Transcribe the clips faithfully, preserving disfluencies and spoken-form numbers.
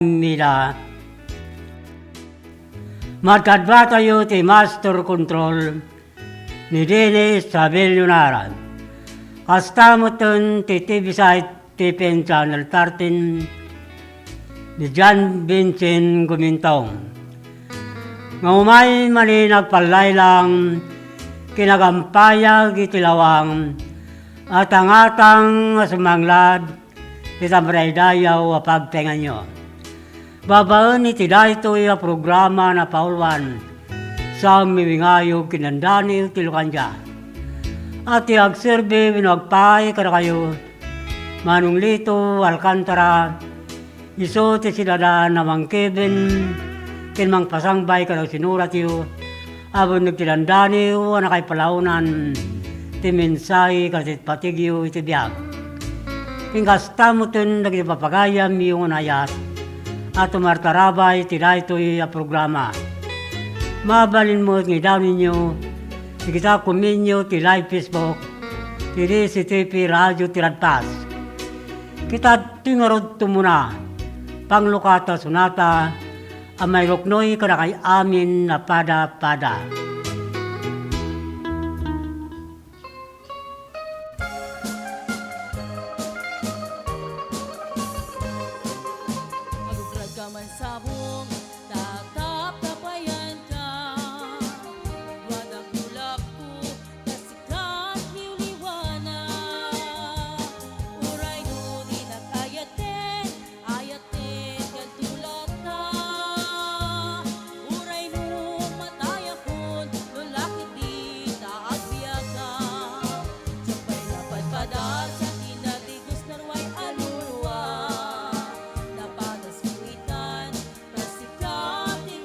Mida. Magkadbatayo ti Master Control ni Dennis Sabelio Nara. Kasta metten ti T V site T P N Channel thirteen ni John Vincent Gumintong. Nga umay manen agpallaylang kinagampayag iti lawang, atangatang nga sumanglad iti madaydayaw a pagtaenganyo. Babaen iti daytoy a programa, napauluan, Sam Miwingayo ken Daniel Tilucandia. A ti agserbi wenno agpaay kadakayo, Manong Lito Alcantara, isu ti sidadaan a mangkeben ken mangpasangbay kadagiti sinuratyo a benneg ti dandaniw a nakaipalaonan ti mensahe kadagiti patigyo iti biag. Ken kasta metten dagiti papagayamyo nga naayat a tumartarabay iti daytoy a programa. Mabalin met nga idaonenyo dagiti komenyo ti live Facebook ti D C T P Radio ti Radpas. Kita ti ngarud tumuna, panglukata sunata a mairuknoy kadakay amin a pada-pada. Agugrad ka man sabong, tataptapayan ka. Duadagulapko, kasikat liwliwana. Uray no dinak ayaten, ayaten kadto latta. Uray no matayakon, no lakit dita agbiagak. Siak pay napadpadas, siak ti naligos, narway a luluwa. Napadas ko itan, ta sika ti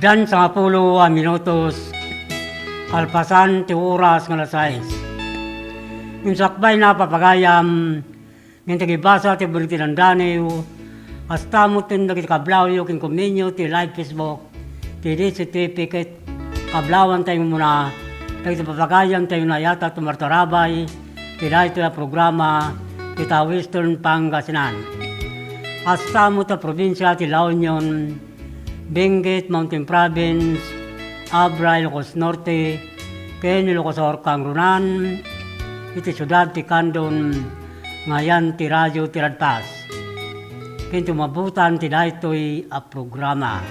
Dian sangapulo a minutos, kalpasan ti oras nga alas sais. Ngem sakbay na, papagayam, ngem ti agibasa ti bulletin dandanew, kasta met ken dagiti kablawyo ken kuminyo ti live Facebook, ti D C T V ket kablawantayo muna, dagiti papagayam tayo nayat a tumartarabay, ti daytoy a programa, ita Western Pangasinan. Kasta met a probinsia ti La Union, Benguet, Mountain Province, Abra, Ilocos Norte, ken Ilocos Sur, kangrunan iti siudad ti Candon, nga ayan ti radyo ti Radpas. Ken tumabutan ti daytoy a programa.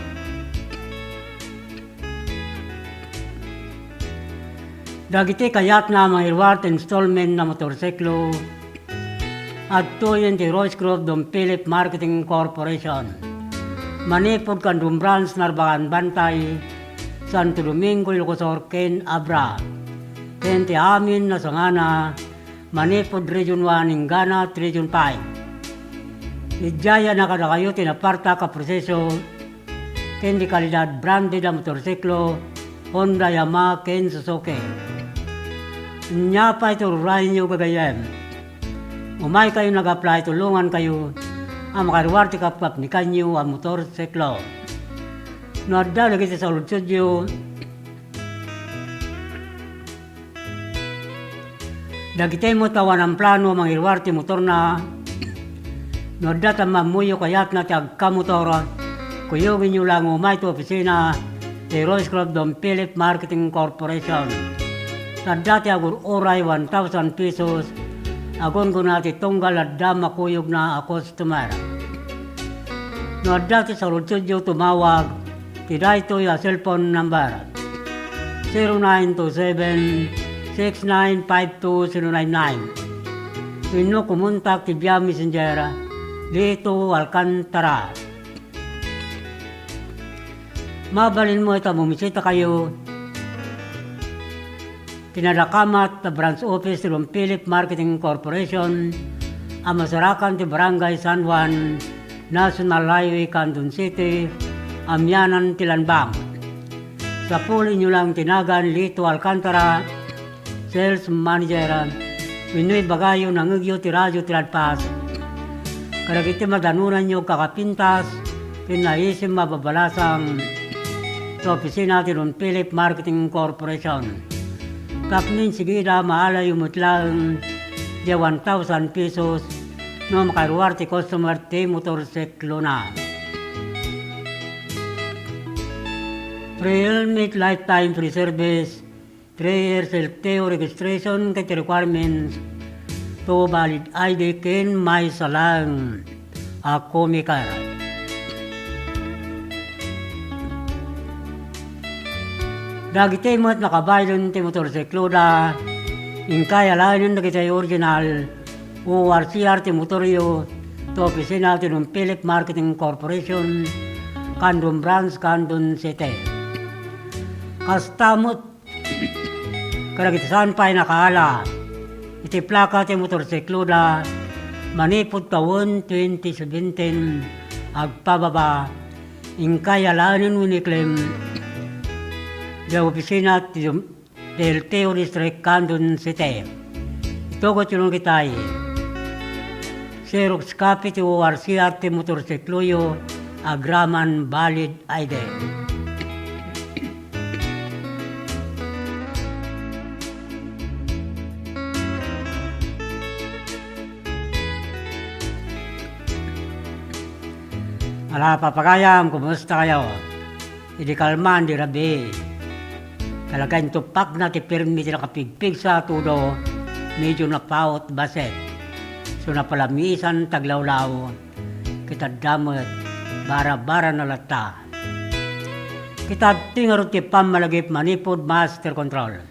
Dagiti kayatna mangiruar ti installment na motorsiklo, adtoyen ti Royce Group Don Philip Marketing Corporation. Manipud Candon Branch, Narbagan Bantay, Santo Domingo, Ilocos Sur, ken Abra. Ken ti amin a sangana, manipud Region one inggana ti Region five. Idiay a kadakayo ti napartak a proseso ken di kalidad branded a motorsiklo, Honda, Yamaha, ken Suzuki. Ania pay ti ururayenyo, gagayyem? Umaykayo nag-apply, tulongankayo a makaruar ti kapkapnikanyo a motorsiklo. No adda dagiti saludsodyo, dagiti met awan plano a mangiruar ti motorna, no adda ti ammammoyo kayatna ti agkamotor, kuyogenyo la nga umay ti opisina ti Royce Group Don Philip Marketing Corporation. Ta adda ti agur-uray one thousand pesos, agunggona ti tunggal adda makuyogna a customer. No adda ti saludsodyo, tumawag ti daytoy a cellphone number, zero nine two seven, six nine five two zero nine nine. Wenno kumontak ti via Messenger, Lito Alcantara. Mabalin met a bumisitakayo ti nadakamat a branch office ti Don Philip Marketing Corporation a masarakan ti Barangay San Juan, National Highway, Candon City, amianan ti Lanbang. Sapulinyo lang ti nagan Lito Alcantara, sales manager, wenno ibagayo nangngegyo ti radyo ti Radpas. Kadagiti madanonanyo kakapintas ken naisim a babalasang ti opisina ti Don Philip Marketing Corporation. Tapno insigida, maalayo met laeng diay one thousand pesos no makaruar ti customer ti motorsiklona. Free helmet, lifetime free service, three years L T O registration ket requirements, two valid I D ken maysa laeng a comic card. Dagiti met nakabaylen ti motorsikloda, inkay alaenen dagiti original O R C R ti motoryo ti opisina ti Don Philip Marketing Corporation, Candon Branch, Candon City. Kasta met kadagiti saan pay nakaala iti plaka ti motorsikloda manipud tawen twenty seventeen agpababa, inkay alaenen wenno iklem diay opisina ti L T O District, Candon City. Itugotyo ketdi, xerox copy ti O R C R ti motorsikloyo agraman valid I D. Ala, papagayam, kumusta kayo? Idi kalman di rabii, talaga intupakna ti pirmi ti nakapigpigsa a tudo, medyo napaut basit. So, napalamisan taglawlaw, ket adda met barabara na latta. Ket adtoy ngarud ti pammalagip manipud master control.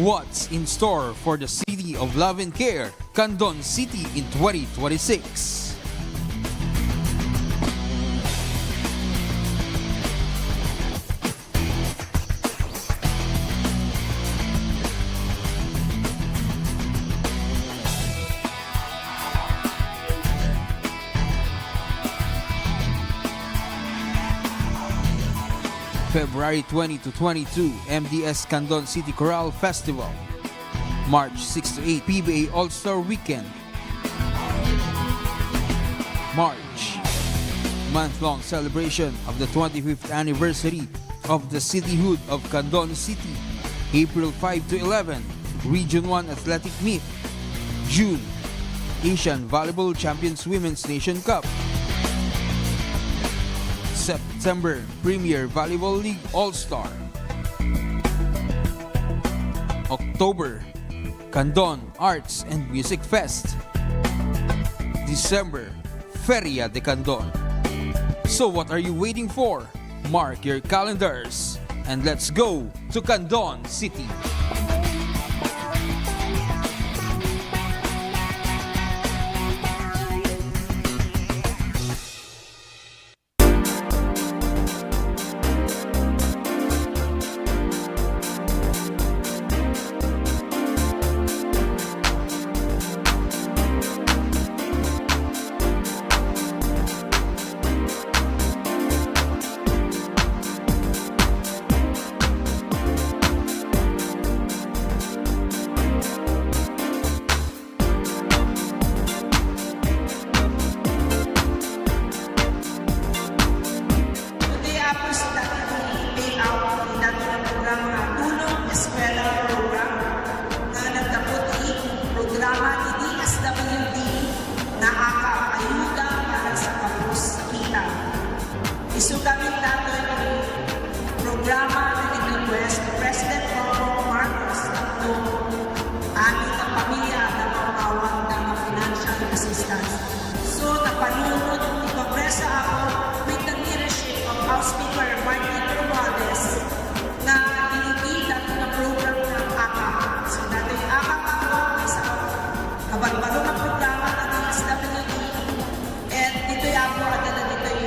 What's in store for the city of love and care, Candon City, in twenty twenty-six? February twenty to twenty-two, M D S Candon City Chorale Festival. March six to eight, P B A All-Star Weekend. March, month-long celebration of the twenty-fifth anniversary of the cityhood of Candon City. April five to eleven, Region one Athletic Meet. June, Asian Volleyball Champions Women's Nation Cup. September, Premier Volleyball League All-Star. October, Candon Arts and Music Fest. December, Feria de Candon. So what are you waiting for? Mark your calendars and let's go to Candon City. Today, Apo, si dati ti payout ti dati nga programa nga Tulong Eskwela Program nga naggapu ti programa ti D S W D nga AKAP, Ayuda para sa Kapos Sakitan. Isu gamin datoy ti programa nga nag-request ni President Bongbong Marcos no amin nga pamilya adda maawat nga financial assistance. So, napanunot ti Kongreso, Apo, with the leadership of House Speaker Martin Romualdez, nga inikita ti program nga AKAP. So, datoy AKAP, Apo, maysa a kabarbaro nga programa nga D S W D. And ditoy, Apo, adda dagitoy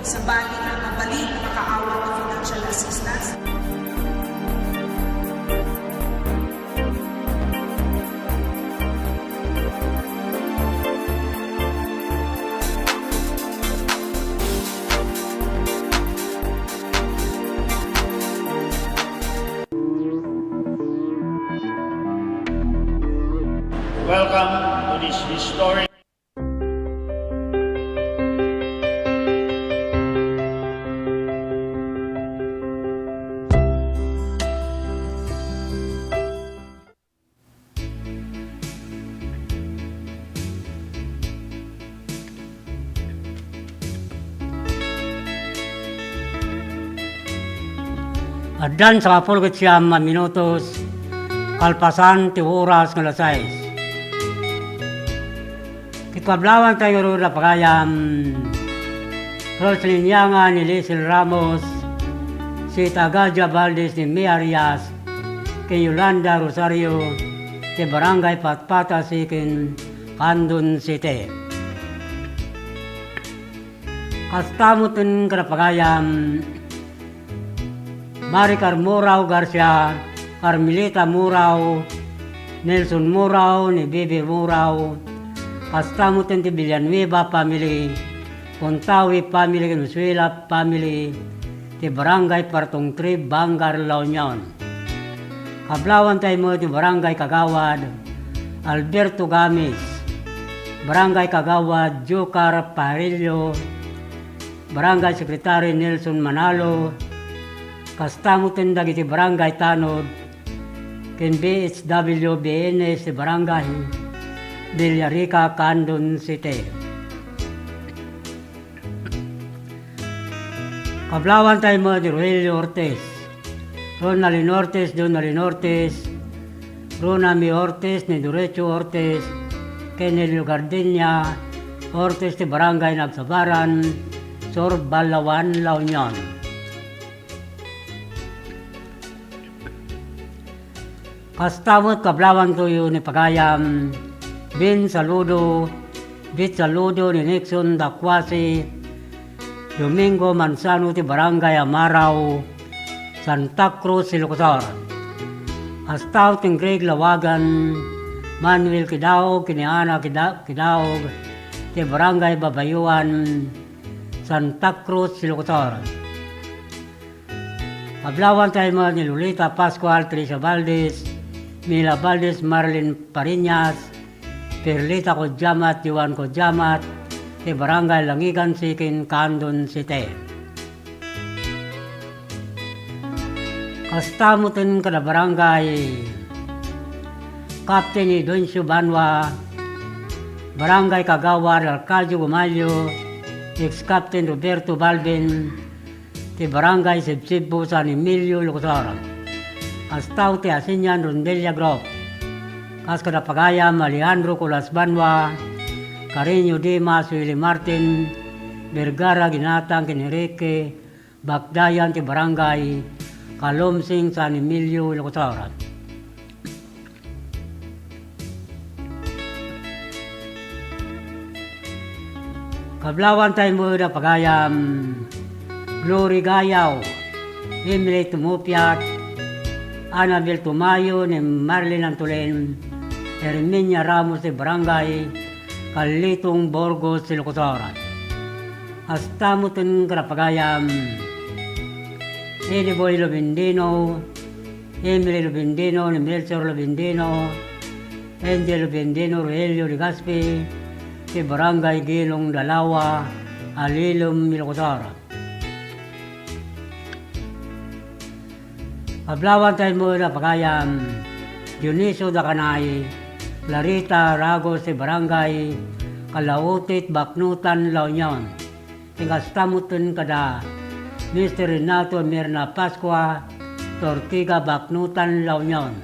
sabali nga mabalin nga makaawat ti financial assistance. Welcome to this historic Addan sangapulo ket siam a minutos kalpasan ti oras nga alas sais. Ket kablawanta ngarud a pagayam, Roslyn Yanga ni Liesel Ramos, Sita Gadia Valdez ni May Arias, ken Yolanda Rosario, ti Barangay Patpata Second, Candon City. Kasta met ken kada pagayam, Maricar Murao Garcia, Carmelita Murao, Nelson Murao, ni Bibi Murao, kasta met ti Villanueva family, Contawi family, ken Osuela family, ti Barangay Puerto Three, Vanguard, La Union. Kablawanta met ti Barangay Kagawad Alberto Gamis, Barangay Kagawad Jocar Parillo, Barangay Secretary Nelson Manalo, kasta met dagiti barangay tanod ken B H W B N S ti Barangay Villarica, Candon City. Kablawanta met ni Rogelio Ortiz, Ronaldin Ortiz, Donaldin Ortiz, Ronami Ortiz, ni Dorecho Ortiz, ken Helio Gardenia Ortiz ti Barangay Nagsabaran, Sur Balawan, La Union. Kasta met kablawantayo ni pagayam, Bin Saludo, Bit Saludo ni Nixon Dacuasi, Domingo Manzano ti Barangay Amarao, Santa Cruz, Ilocos Sur. Kasta met ken Greg Lawagan, Manuel Kidaog, ken ni Ana Kida-, Kidaog, ti Barangay Babayuan, Santa Cruz, Ilocos Sur. Kablawantayo met ni Lolita Pascual, Teresa Valdez, Mila Valdez, Marilyn Pariñas, Perlita Codiamat, Joan Codiamat, ti Barangay Langigan Siking, Candon City. Kasta met ken kada barangay, Captain Idoncio Banwa, Barangay Kagawad Arcadio Gumalio, ex-Captain Roberto Balbin, ti Barangay Sibsibbo, San Emilio, Ilocos Sur. Kasta ti Asinian Rondelia Group. Kas kada pagayam, Alejandro Colas Banwa, Carreño Dimas, Willie Martin, Vergara Ginatang, ken Enrique Bakdayan ti Barangay Calumsing, San Emilio, Ilocos Sur. Kablawantayo met a pagayam, Glory Gayaw, Emily Tumupiat, Annabel Tumayo, ni Marilyn Antolin, Herminia Ramos ti Barangay Calitong, Burgos, Ilocos Sur. Kasta met ken kada pagayam, Eddie Boy Lobendino, Emily Lobendino, ni Melchor Lobendino, Angel Lobendino, Rogelio Legaspi, ti Barangay Gilong Dalawa, Alilom, Ilocos Sur. Kablawantayo met a pagayam, Dionisio Dacanay, Larita Ragos ti Barangay Calautit, Baknotan, La Union. Ken kasta met ken kada Mister Renato Mirna Pascua, Tortiga, Baknotan, La Union.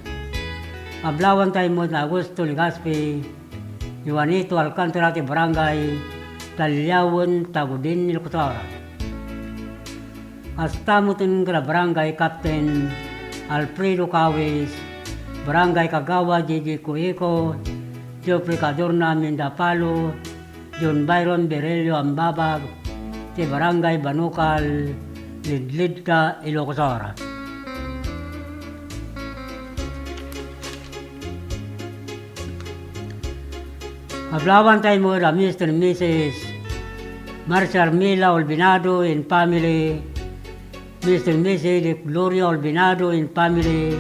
Kablawantayo met ni Augusto Legaspi, Juanito Alcantara ti Barangay Taliawen, Tagudin, Ilocos Sur. Kasta met ken kada Barangay Captain Alfredo Cawis, Barangay Kagawad Gigi Cuico, Geoffrey Cadorna Mindapalo, John Byron Berelio Ambabag, ti Barangay Banukal, Lidlidca, Ilocos Sur. Kablawantayo met a Mister and Missus Marcia Armila Olvinado and family, Mister and Missus Gloria Olvinado and family,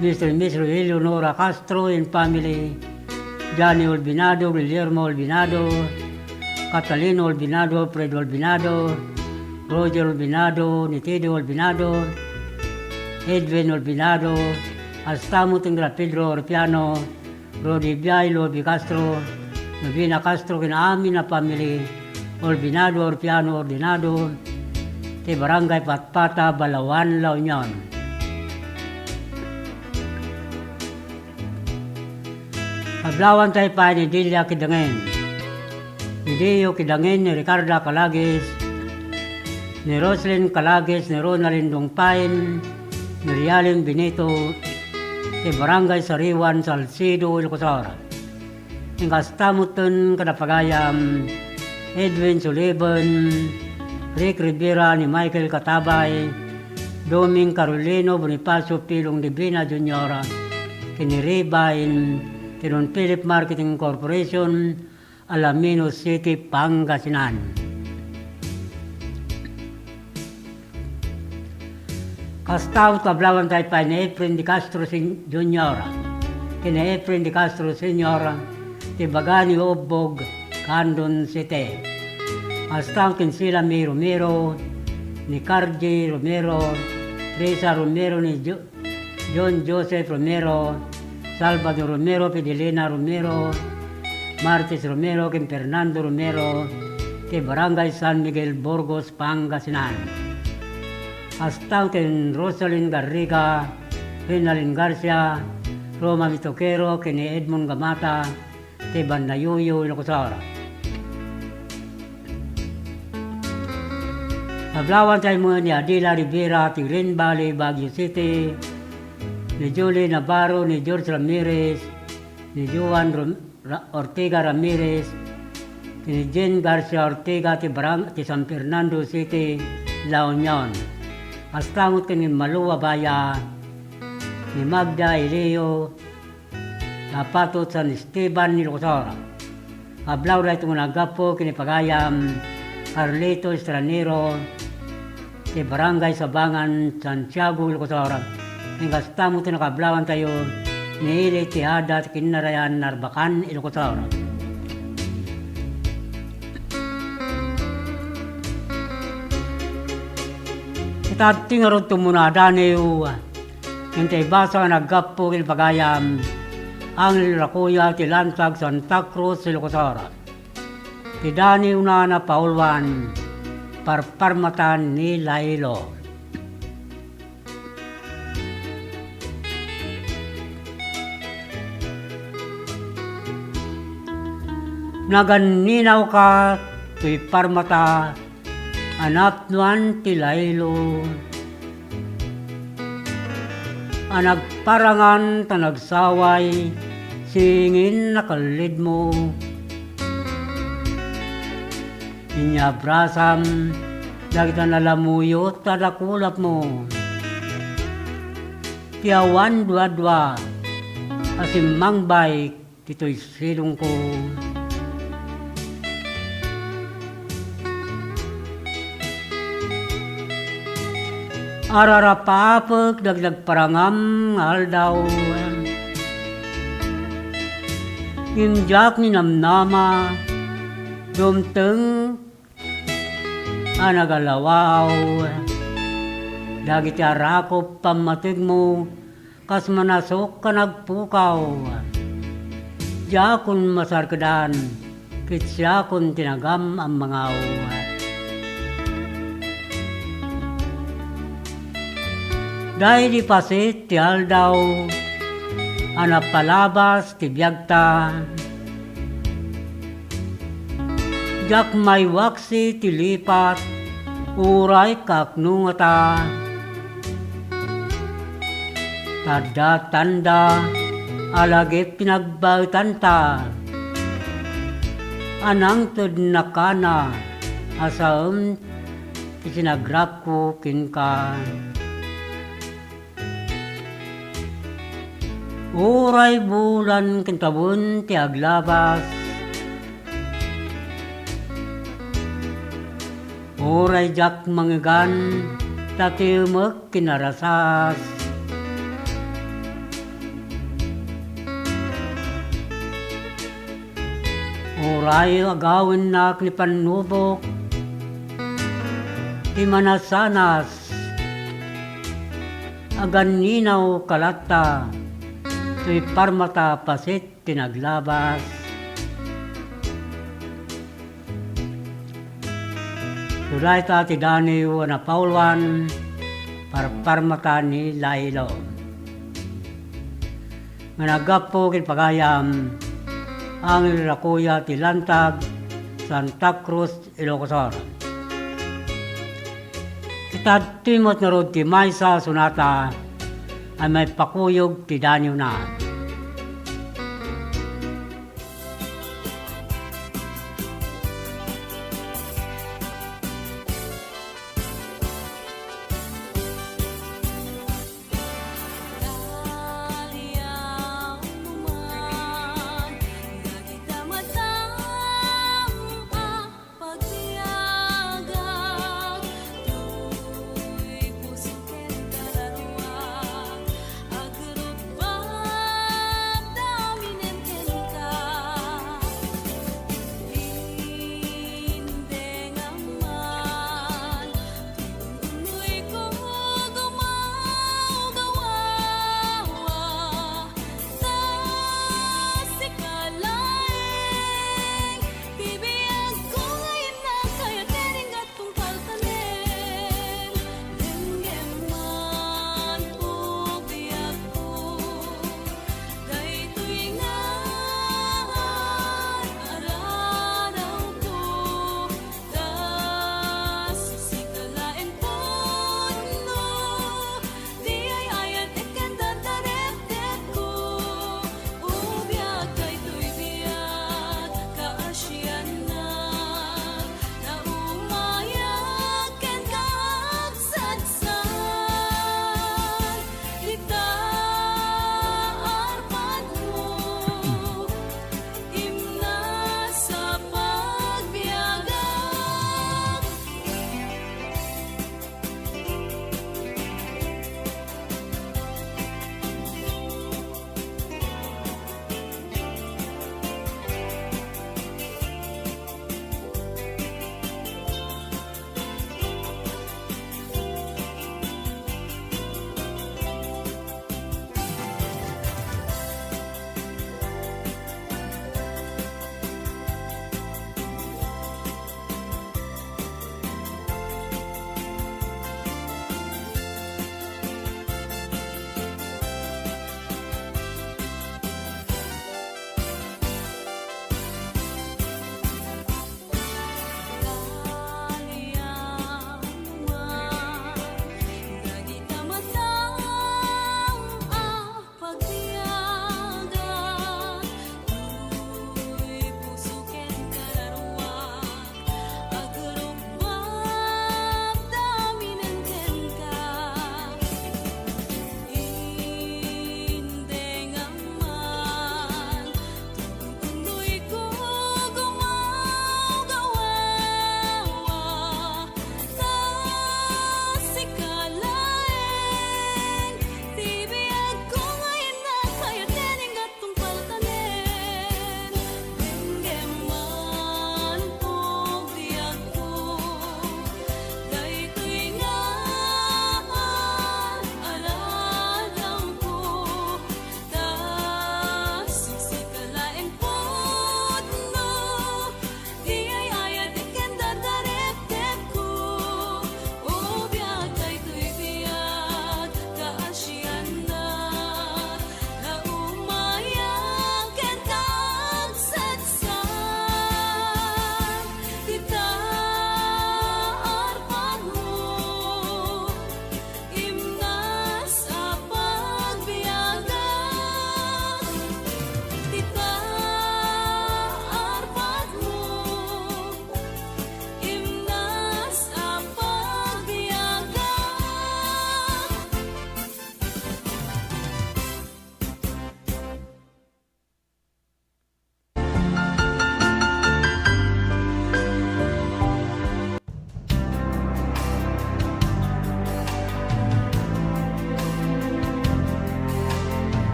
Mister and Missus Eleonora Castro and family, Johnny Olvinado, Guillermo Olvinado, Catalino Olvinado, Fred Olvinado, Roger Olvinado, Nitido Olvinado, Edwin Olvinado, kasta met ken Pedro Orpiano, Rodi Biay, Lobi Castro, Novena Castro, ken amin a family, Olvinado, Orpiano, Ordenado, ti Barangay Patpata, Balaoan, La Union. Kablawantayo pay ni Delia Kidangen, ni Dio Kidangen, ni Ricarda Calagis, ni Roslyn Calagis, ni Ronaldin Dongpain, ni Realin Benito, ti Barangay Sariwan, Salcedo, Ilocos Sur. Ken kasta met ken kada pagayam, Edwin Sullivan, Rick Rivera, ni Michael Katabay, Doming Carolino, Bonifacio Pilong Divina Junior, ken ni Ribain, ti Don Philip Marketing Corporation, Alaminos City, Pangasinan. Kasta met kablawantayo pay ni Efren de Castro Sen-, Junior, ken ni Efren de Castro Senior, ti baga ni Ubbog, Candon City. Kasta met ken Sila May Romero, ni Cardi Romero, Teresa Romero, ni Jo-, John Joseph Romero, Salvador Romero, Fidelina Romero, Martes Romero, ken Fernando Romero, ti Barangay San Miguel, Burgos, Pangasinan. Kasta ken Rosalyn Garriga, Renalyn Garcia, Roma Mitoquero, ken ni Edmond Gamata, ti Banayuyo, Ilocos Sur. Kablawantayo met ni Adela Rivera, ti Green Valley, Baguio City, ni Julie Navarro, ni George Ramirez, ni Juan Rom-, Ra-, Ortega Ramirez, ni Jen Garcia Ortega ti barang-, ti San Fernando City, La Union. Kasta met ken ni Malu Abaya, ni Magda Elio, Napatot San Esteban, Ilocosur. Ablaw daytoy nga naggapu ken ni pagayam Carlito Estranero, ti Barangay Sabangan, Santiago, Ilocosur. Ken kasta met ti nakablawantayo ni Eli Tejada ti Kinnarayan, Narbacan, Ilocosur. Ita ti ngarud tumuna a daniw, ken ti ibasa nga naggapu ken pagayam, Angel Racoya ti Lantag, Santa Cruz, Ilocos Sur. Ti daniwna a napauluan, Parparmata ni Lailo. Naganninawka toy parmata a napnoan ti Lailo a nagparangan ta nagsaway singin nakallidmo. Inyabrasam dagita nalamuyot a dakulapmo. Ti awan duadua a simmangbay ditoy silongko. Ararapaapek dagiti nagparangam nga aldaw. Ngem diak ninamnama, dumteng a nagalawaaw dagiti arakop pammategmo kas manasok a nagpukaw. Diakon masarkedan ket siakon ti nagam-ammangaw. Daydi paset ti aldaw a napalabas ti biagta. Diak maiwaksi ti lipat, uray kaknungata. Ta adda tanda a lagip ti nagbaetanta. A nangted nakana a saem ti sinagrapko kenka. Uray bulan ken tawen ti aglabas, uray diak mangegan ta timek kinarasas. Uray agawennak ni pannubok ti manasanas, aganninaw kalatta, toy parmata paset ti naglabas. Dayta ti daniw a napauluan, parparmata ni Lailo. Nga naggapu ken pagayam, Angel Racoya ti Lantag, Santa Cruz, Ilocos Sur. Ita daytoy met ngarud ti maysa a sonata a maipakuyog ti daniwna.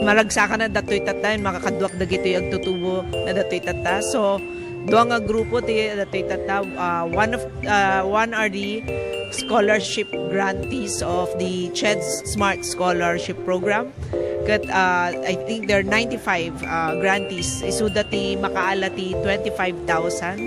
Maragsakan na datoy tatta, makakaduak dagitoy agtutubo na datoy tatta. So, dua nga grupo ti datoy tatta. Uh, one of uh, one are the scholarship grantees of the CHED Smart Scholarship Program. Ket uh, I think there are ninety-five uh, grantees. Isuda ti makaala ti twenty-five thousand.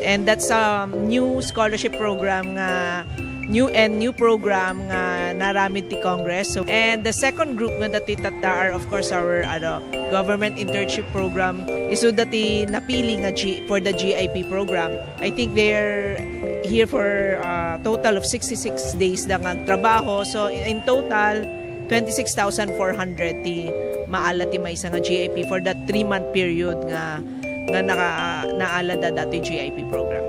And that's a new scholarship program nga new and new program nga naramid ti Congress. So, and the second group nga dati tatta are, of course, our ano, government internship program. Isu dati napili nga G, for the G I P program. I think they're here for a total of sixty-six days da nga trabaho. So, in total, twenty-six thousand four hundred ti maala ti maysa nga G I P for that three-month period nga nga naka, naalada dati G I P program.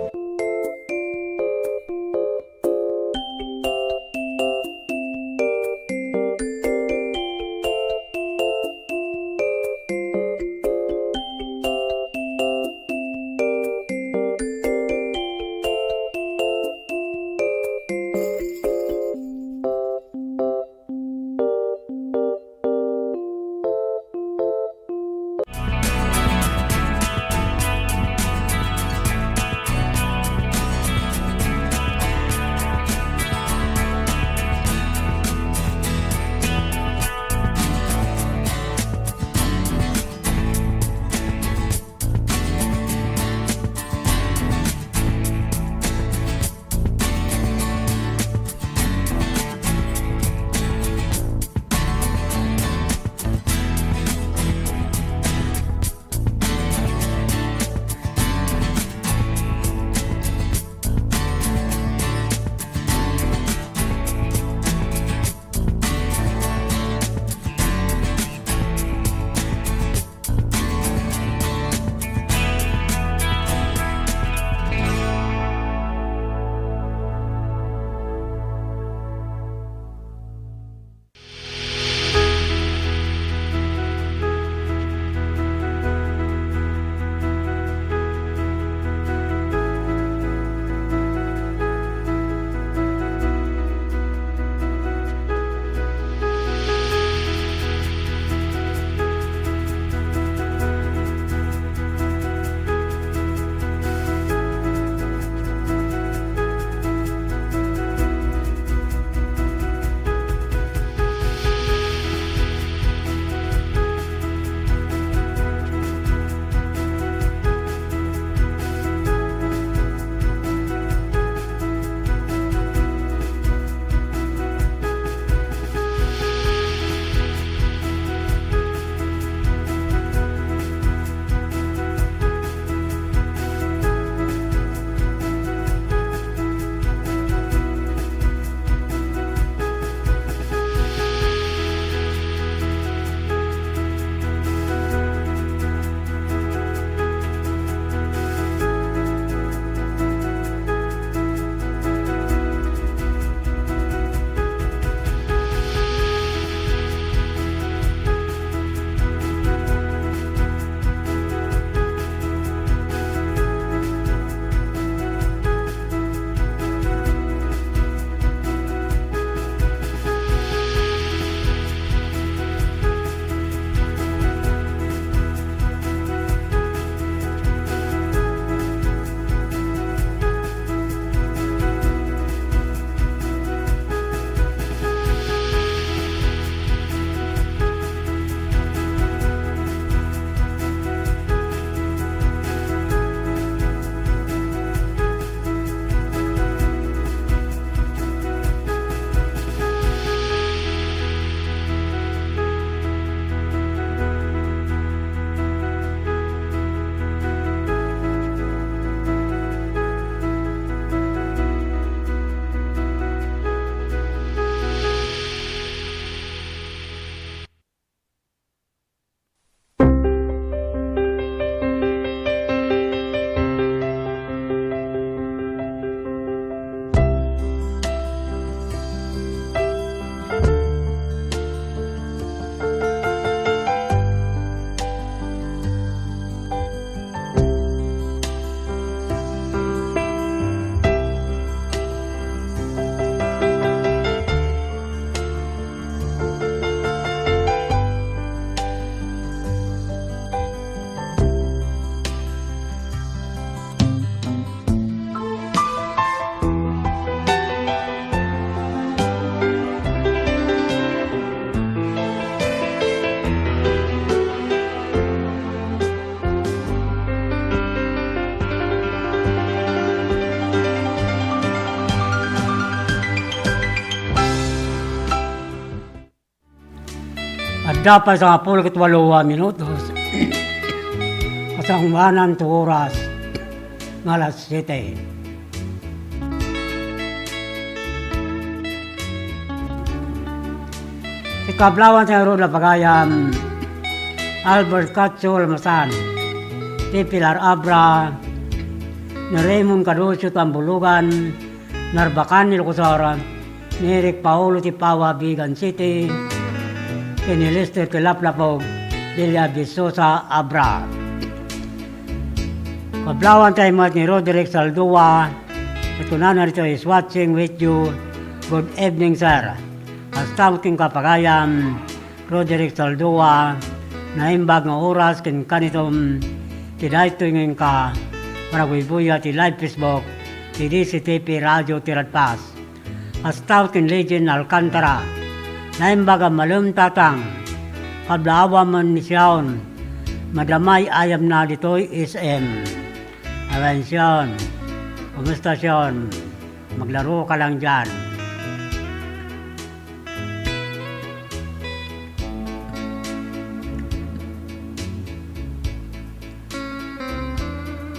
Dapat sangapulo ket walo a minutos. Kasangbanan to oras nga alas siete. Ti kablawan ti ngarud a pagayam, Albert Cacho Almasan, ti Pilar Abra, ni Raymond Caducio Tambulogan, Narbacan, Ilocos Sur, ni Eric Paolo ti Paua, Vigan City, ken ni Lester ti Laplapog, Villa Vizosa, Abra. Kablawan tayo met ni Roderick Saldua, ket kunana dito is watching with you. Good evening, sir. Kasta met ken kapagayam, Roderick Saldua, naimbag nga oras ken kanitom ti daytoy nga inka panaguybuya ti live Facebook ti D C T P Radio ti Radpas. Kasta met ken Legend Alcantara, naimbag a malem tatang, kablaawam met ni Sion, madamay ayamna ditoy S M. Awan Sion, kumusta Sion? Maglaro ka lang dyan.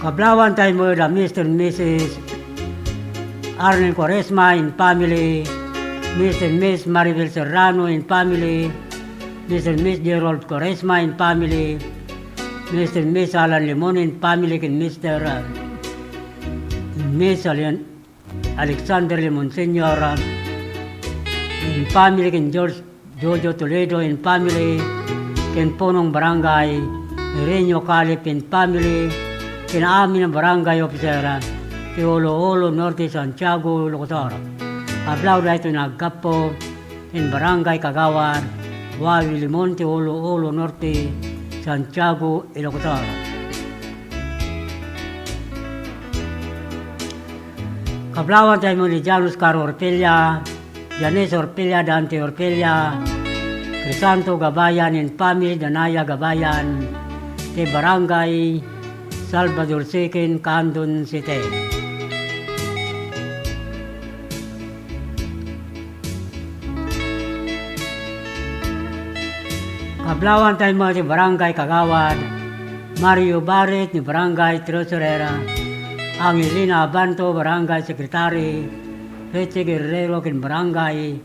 Kablawan tayo met da Mister and Missus Arnel Quaresma and family, Mister and Miss Maribel Serrano and family, Mister and Miss Gerald Quaresma and family, Mister and Miss Alan Limon and family, ken Mister, uh, Miss Alien-, Alexander Limon Senior, uh, and family, ken George Jojo Toledo and family, ken punong barangay Irenio Calip and family, ken amin a barangay officer, uh, ti Olo-Olo Norte, Santiago, Ilocos Sur. Kablaw daytoy nga aggapu ken Barangay Kagawad Wawi Limon ti Olo-Olo Norte, Santiago, Ilocos Sur. Kablawan tayo ni Jan Oscar Orpella, Janice Orpella, Dante Orpella, Crisanto Gabayan and family, Danaya Gabayan, ti Barangay Salvador Second, Candon City. Kablawan tayo met ti Barangay Kagawad Mario Barit ni Barangay Treasurer, Angelina Abanto, Barangay Secretary Richie Guerrero, ken Barangay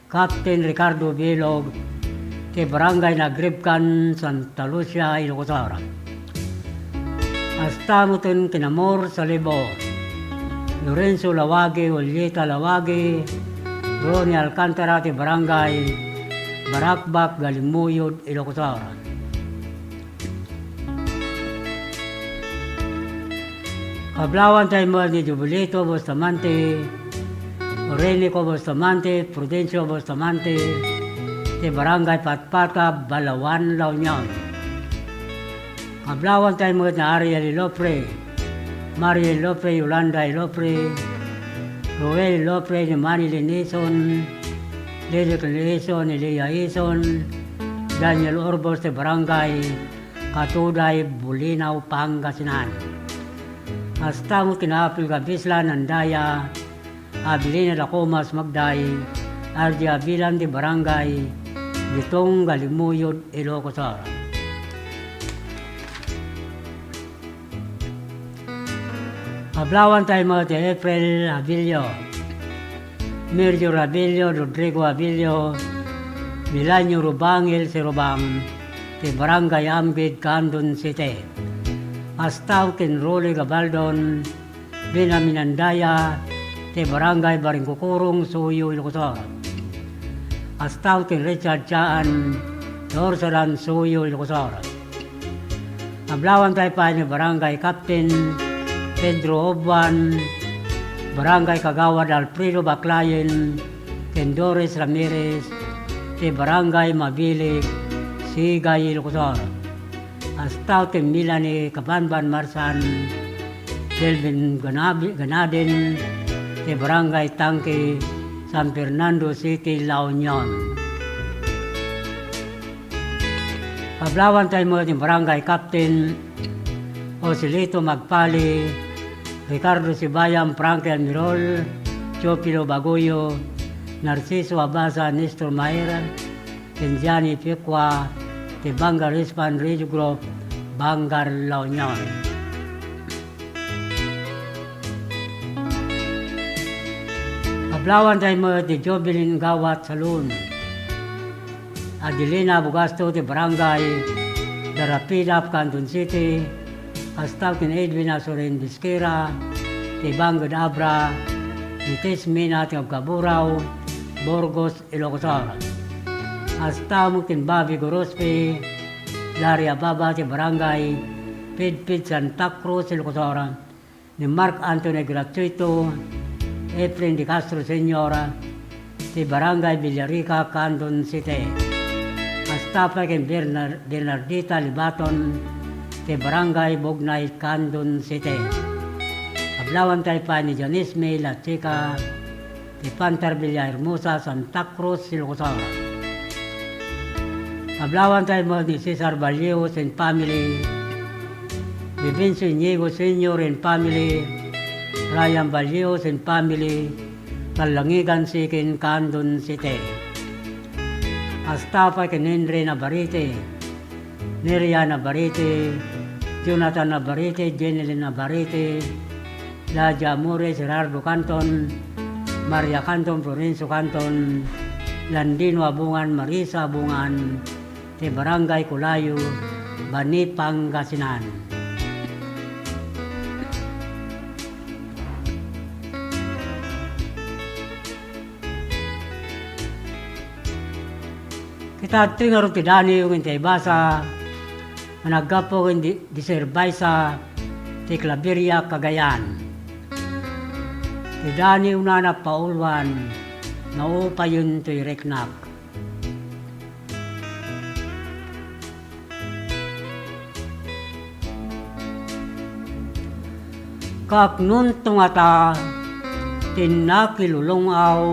Captain Ricardo Bilog, ti Barangay Nagribkan, Santa Lucia, Ilocos Sur. Kasta met ken Amor Salibo, Lorenzo Lawagi, Julieta Lawagi, Ronnie Alcantara ti Barangay Baracbac, Galimuyod, Ilocos Sur. Kablawan tayo met ni Jubilito Bustamante, Orenico Bustamante, Prudencio Bustamante, ti Barangay Patpata, Balaoan, La Union. Kablawan tayo met ni Ariel Ilopre, Mariel Ilopre, Yolanda Ilopre, Roel Ilopre, ni Manny Linison, Lilic Linison, Elia Ison, Daniel Orbos ti Barangay Katuday, Bulinaw, Pangasinan. Kasta met ken Apil Gabislan Andaya, Abilina Dacomas Magday, R J Abilan ti Barangay Bitong, Galimuyod, Ilocos Sur. Kablawan tayo met ni April Abilio, Mirjor Abilio, Rodrigo Abilio, Milanio Rubangil Sirubang, ti Barangay Amgid, Candon City. Kasta ken Rolly Gabaldon, Benjamin Andaya, ti Barangay Baringkukurong, Suyo, Ilocos Sur. Kasta ken Richard Chaan, ti Orsadan, Suyo, Ilocos Sur. Kablawan tayo pay ni Barangay Captain Pedro Obuan, Barangay Kagawad Alfredo Baclayen, ken Doris Ramirez, ti Barangay Mabilic, Sigay, Ilocos Sur. Kasta ken Melanie Kabanban Marsan, Delvin Ganabi-, Ganadin, ti Barangay Tangke, San Fernando City, La Union. Kablawan tayo met ni Barangay Captain Joselito Magpali, Ricardo Sibayam, Frankie Almirol, Teofilo Bagoyo, Narciso Abasa, Nestor Maera, ken Johnny Piqua ti Vanguard Hispano Radio Group, Vanguard La Union. Ablawantay met ni Jovelyn Gawat Salun, Adelina Bugasto ti Barangay Darapilap, Candon City, kasta ken Edwin Asorin Bisquera ti Bangud Abra, ni Tess Mina ti Agkaburao, Burgos, Ilocos Sur. Kasta met ken Bobby Gorospe, Daria Baba ti Barangay Pidpid, Santa Cruz, Ilocos Sur, ni Mark Anthony Gratuito, Efren de Castro Senior, ti Barangay Villarica, Candon City. Kasta pay ken Bernar-, Bernardita Libaton, ti Barangay Bugnay, Candon City. Ablawantay pay ni Janice May Lachica, ti Pantar Villahermosa, Santa Cruz, Ilocos Sur. Ablawantay met ni Cesar Vallejo and family, ni Vince Inigo Senior and family, Ryan Vallejo and family, Kalangigan Sikin, Candon City. Kasta pay ken Henry Navarrete, Neria Navarrete, Jonathan Navarrete, Jenelyn Navarrete, Ladia Amores, Gerardo Canton, Maria Canton, Florencio Canton, Landino Abungan, Marisa Abungan, ti Barangay Colayo, Bani, Pangasinan. Kita adtoy ngarud ti daniw ken ti aibasa nga naggapu ken di, di Sir Baisa ti Claveria, Cagayan. Ti daniwna napauluan, naupayen toy riknak. Kaknonto ngata ti nakilulong-aw,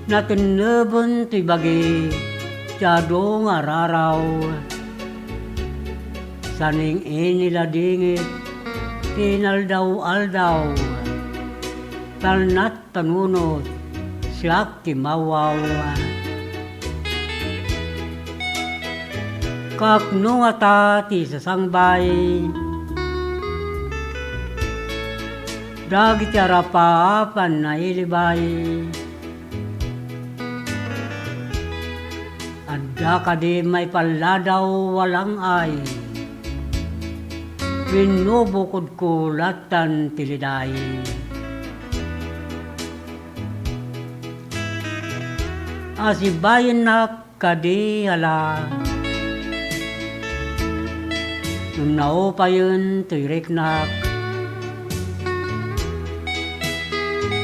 natenneben ti bagi ti adu nga raraw, saning iniladingit ti inaldaw-aldaw, talnat panunot, siak ti mawaw. Kakno ngata ti sasangbay, dagiti arapaapan nailibay. Adda kadi maipalladaw a lang-ay wenno bukodko lattan ti liday. Asibayennak kadi a la, ngem naupayen toy riknak.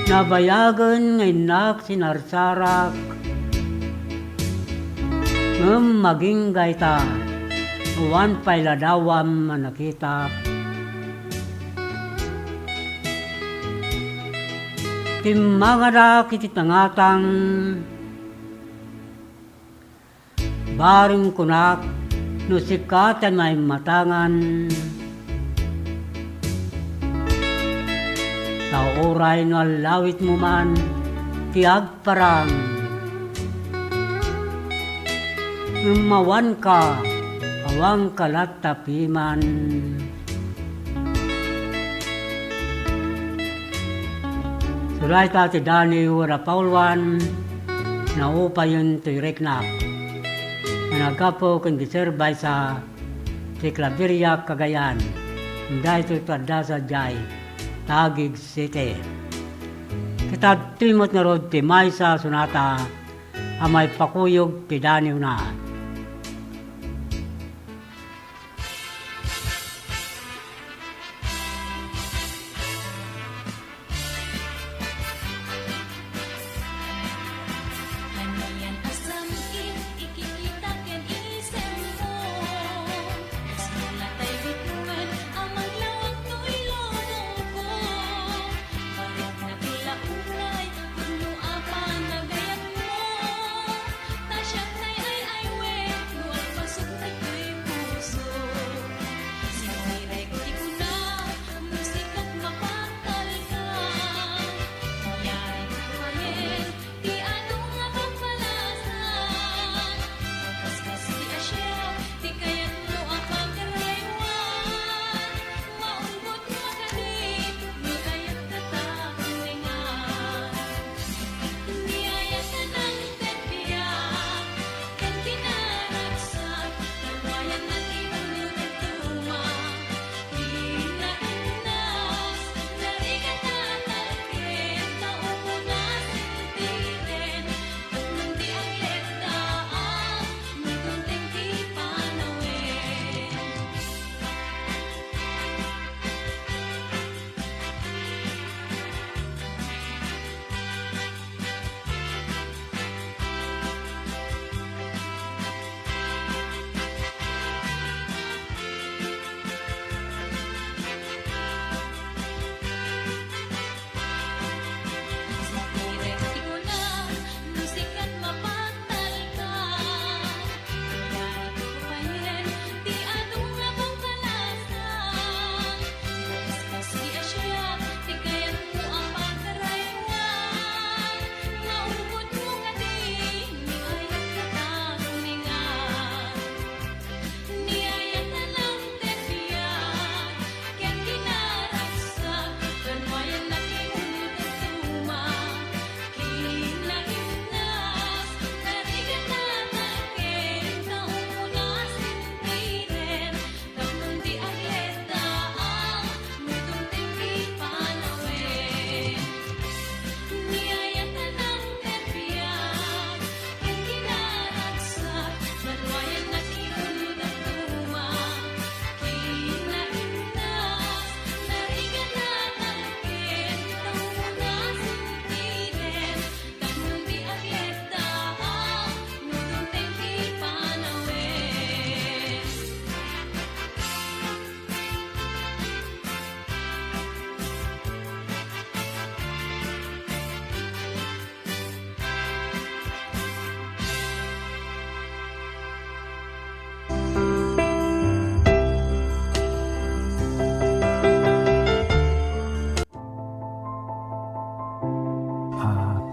Nabayagen nga innak sinarsarak, ngem maginggayta, awan pay ladawam a nakitak. Timmangadak iti tangatang, bareng kunak no sika ti maimmatangan. Ta uray no allawitmo man ti agparang, ngem awanka, awanka latta piman. Surayta ti daniw a napauluan, naupayen toy riknak, nga naggapu ken di Sir Baisa ti Claveria, Cagayan. Daytoy ti adda sadiay, Taguig City. Ket adtoy met ngarud ti maysa a sonata a maipakuyog ti daniwna. Anian a sam-it ikikita ken isemmo? Kasla tay bituen a manglawag toy lubongko. Bariknak la unay, pudno a panagayatmo. Ta siak tay ay-ay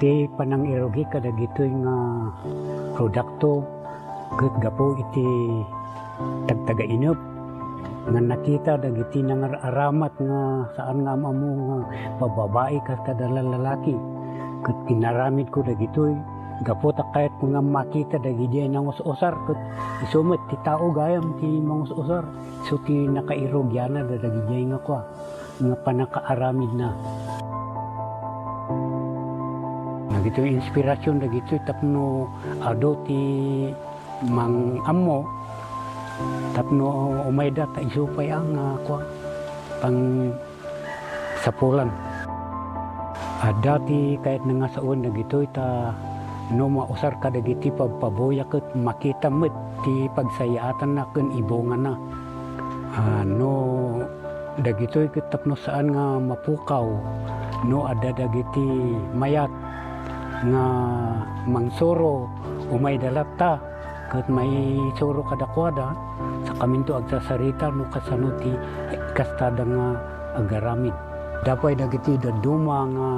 Ti panangirugi kadagitoy nga produkto ket gapu iti tagtagainep nga nakita dagiti nangar-aramat nga saan nga am-ammo nga bababai ket kada lalaki. Ket inaramidko dagitoy gapu ta kayatko nga makita dagidiay nangus-usar ket isu met ti tao gayam ti mangus-usar. Isu ti nakairugianna dagijay nga kua, nga pannakaaramidna. Dagitoy inspirasyon dagitoy tapno adu ti mang-ammo tapno umayda ta isu pay a nga kua, pangsapulan. Adda ti kayatna nga sawen dagitoy ta no mausar kadagiti pabpabuya ket makitam met ti pagsayaatanna ken ibungana. Ah, no dagitoy ket tapno saan nga mapukaw no adda dagiti mayat nga mangsuro, umayda latta ket maisuro kadakuada, sakaminto agsasarita no kasano ti kastada nga agaramid. Adda pay dagiti dadduma nga,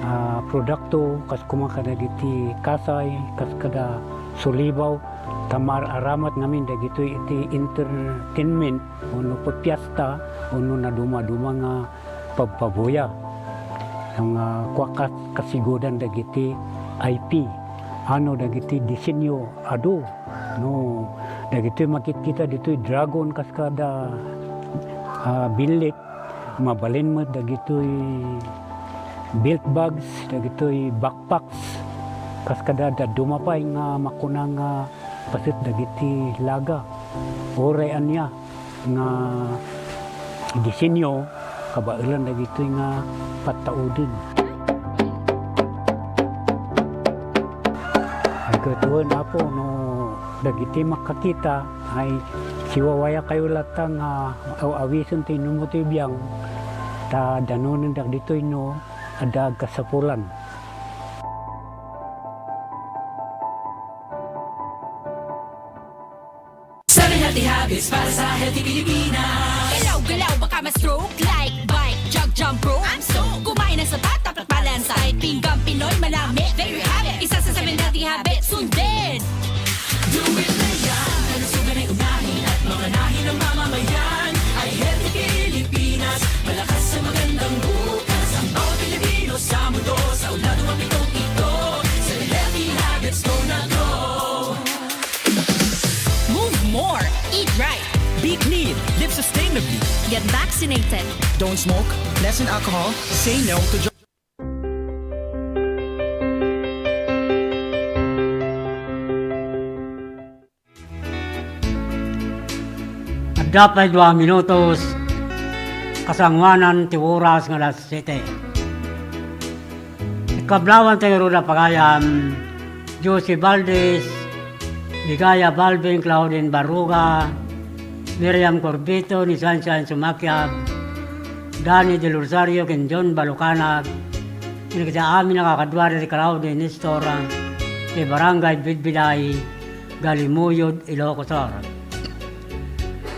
ah, produkto, kas koma kadagiti kasay, kas kada sulibaw, ta maar-aramat ngamin dagitoy iti entertainment, wenno piesta, wenno nadumaduma nga pabpabuya. Nga kua kas-, kasigudan dagiti I P, ano dagiti disenyo adu. No, dagitoy makitkita ditoy dragon kas kada, ah, billit, mabalin met dagitoy belt bags, dagitoy backpacks, kas kada dadduma pay nga makuna nga paset dagiti laga. Uray ania nga disenyo, kabaelan dagitoy nga pattauden. Ay, ket wen, Apo, no dagiti makakita, ay siwawayakayo latta nga aw-awisen ti inummo ti biang, ta danonen dagitoy no adda agkasapulan. Seven healthy habits para sa healthy Pilipinas. Galaw-galaw, baka ma-stroke. Like, bike, jog, jump rope. I'm stoked. Kumain ng sapat, dapat balansay. Pinggang Pinoy, malami. There you have it. Isa sa seven healthy habits. Sundin. Do it na yan. Kalusugan ay unahin at mamanahin ng mamamayan. Ay healthy Pilipinas. Malakas sa magandang bukas. Ang bawat Pilipino sa mundo. Sa unlad ng pitong ito. Seven healthy habits, go na go. Move more. Eat right. Be clean. Live sustainably. Get vaccinated. Don't smoke. Lessen alcohol. Say no to drugs. Adda pay dua minutos, kasangoanan ti oras nga alas siete. Kablawan tayo, Roda Pagayam, Josie Valdez, Ligaya Balvin, Claudine Barruga, Miriam Corbito, ni Sunshine Sumakiab, Danny Del Rosario, ken John Balucanag, ken kadagiti amin a kakadua ti Claudine Nestor, ti Barangay Bidbiday, Galimuyod, Ilocos Sur.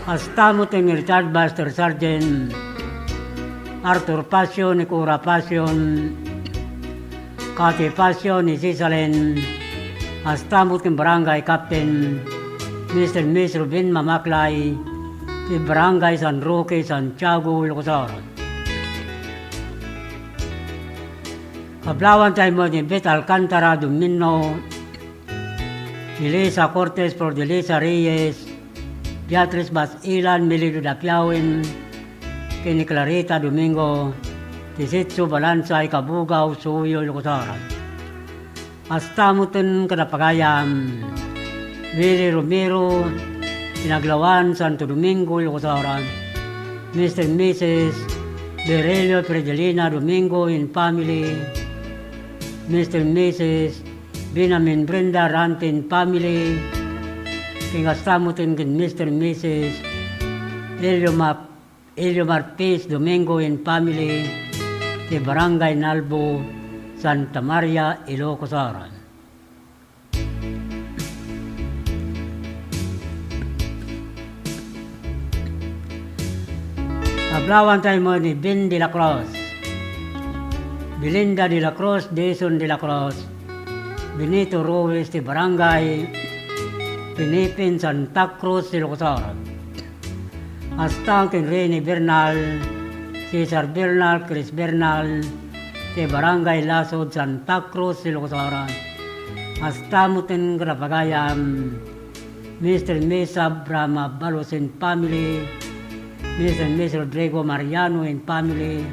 Kasta met ni Retired Master Sergeant Arthur Pasio, ni Cora Pasio, Cathy Pasio, ni Cisalin, kasta met ni Barangay Captain Mister Miss Ruben Mamaklay, ti Barangay San Roque, Santiago, Ilocos Sur. Kablawan tayo met ni Bet Alcantara Domino, Elisa Cortez, Flordelisa Reyes, Beatrice Basilan, Melido Dapiawen, ken ni Clarita Domingo, ti Sitio Balansay, Cabugao, Suyo, Ilocos Sur. Kasta met ken kada pagayam, Willie Romero, Pinaglawan, Santo Domingo, Ilocos Sur. Mister and Missus Virelio Fredelina Domingo and family. Mister and Missus Binamin Brenda Rantin family, ken kasta met ken Mister and Missus Elio Map-, Elio Marpis Domingo and family, ti Barangay Nalbo, Santa Maria, Ilocos Sur. Ablawan tayo mo ni Ben de la Cruz. Belinda de la Cruz, Jason de la Cruz, Benito Ruiz ti Barangay Pinipin, Santa Cruz, Ilocos Sur. Kasta ken Rene Bernal, Cesar Bernal, Chris Bernal, ti Barangay Lasud, Santa Cruz, Ilocos Sur. Kasta met ken kadapagayam, Mister and Miss Abraham Abalos and family, Mister and Miss Rodrigo Mariano and family,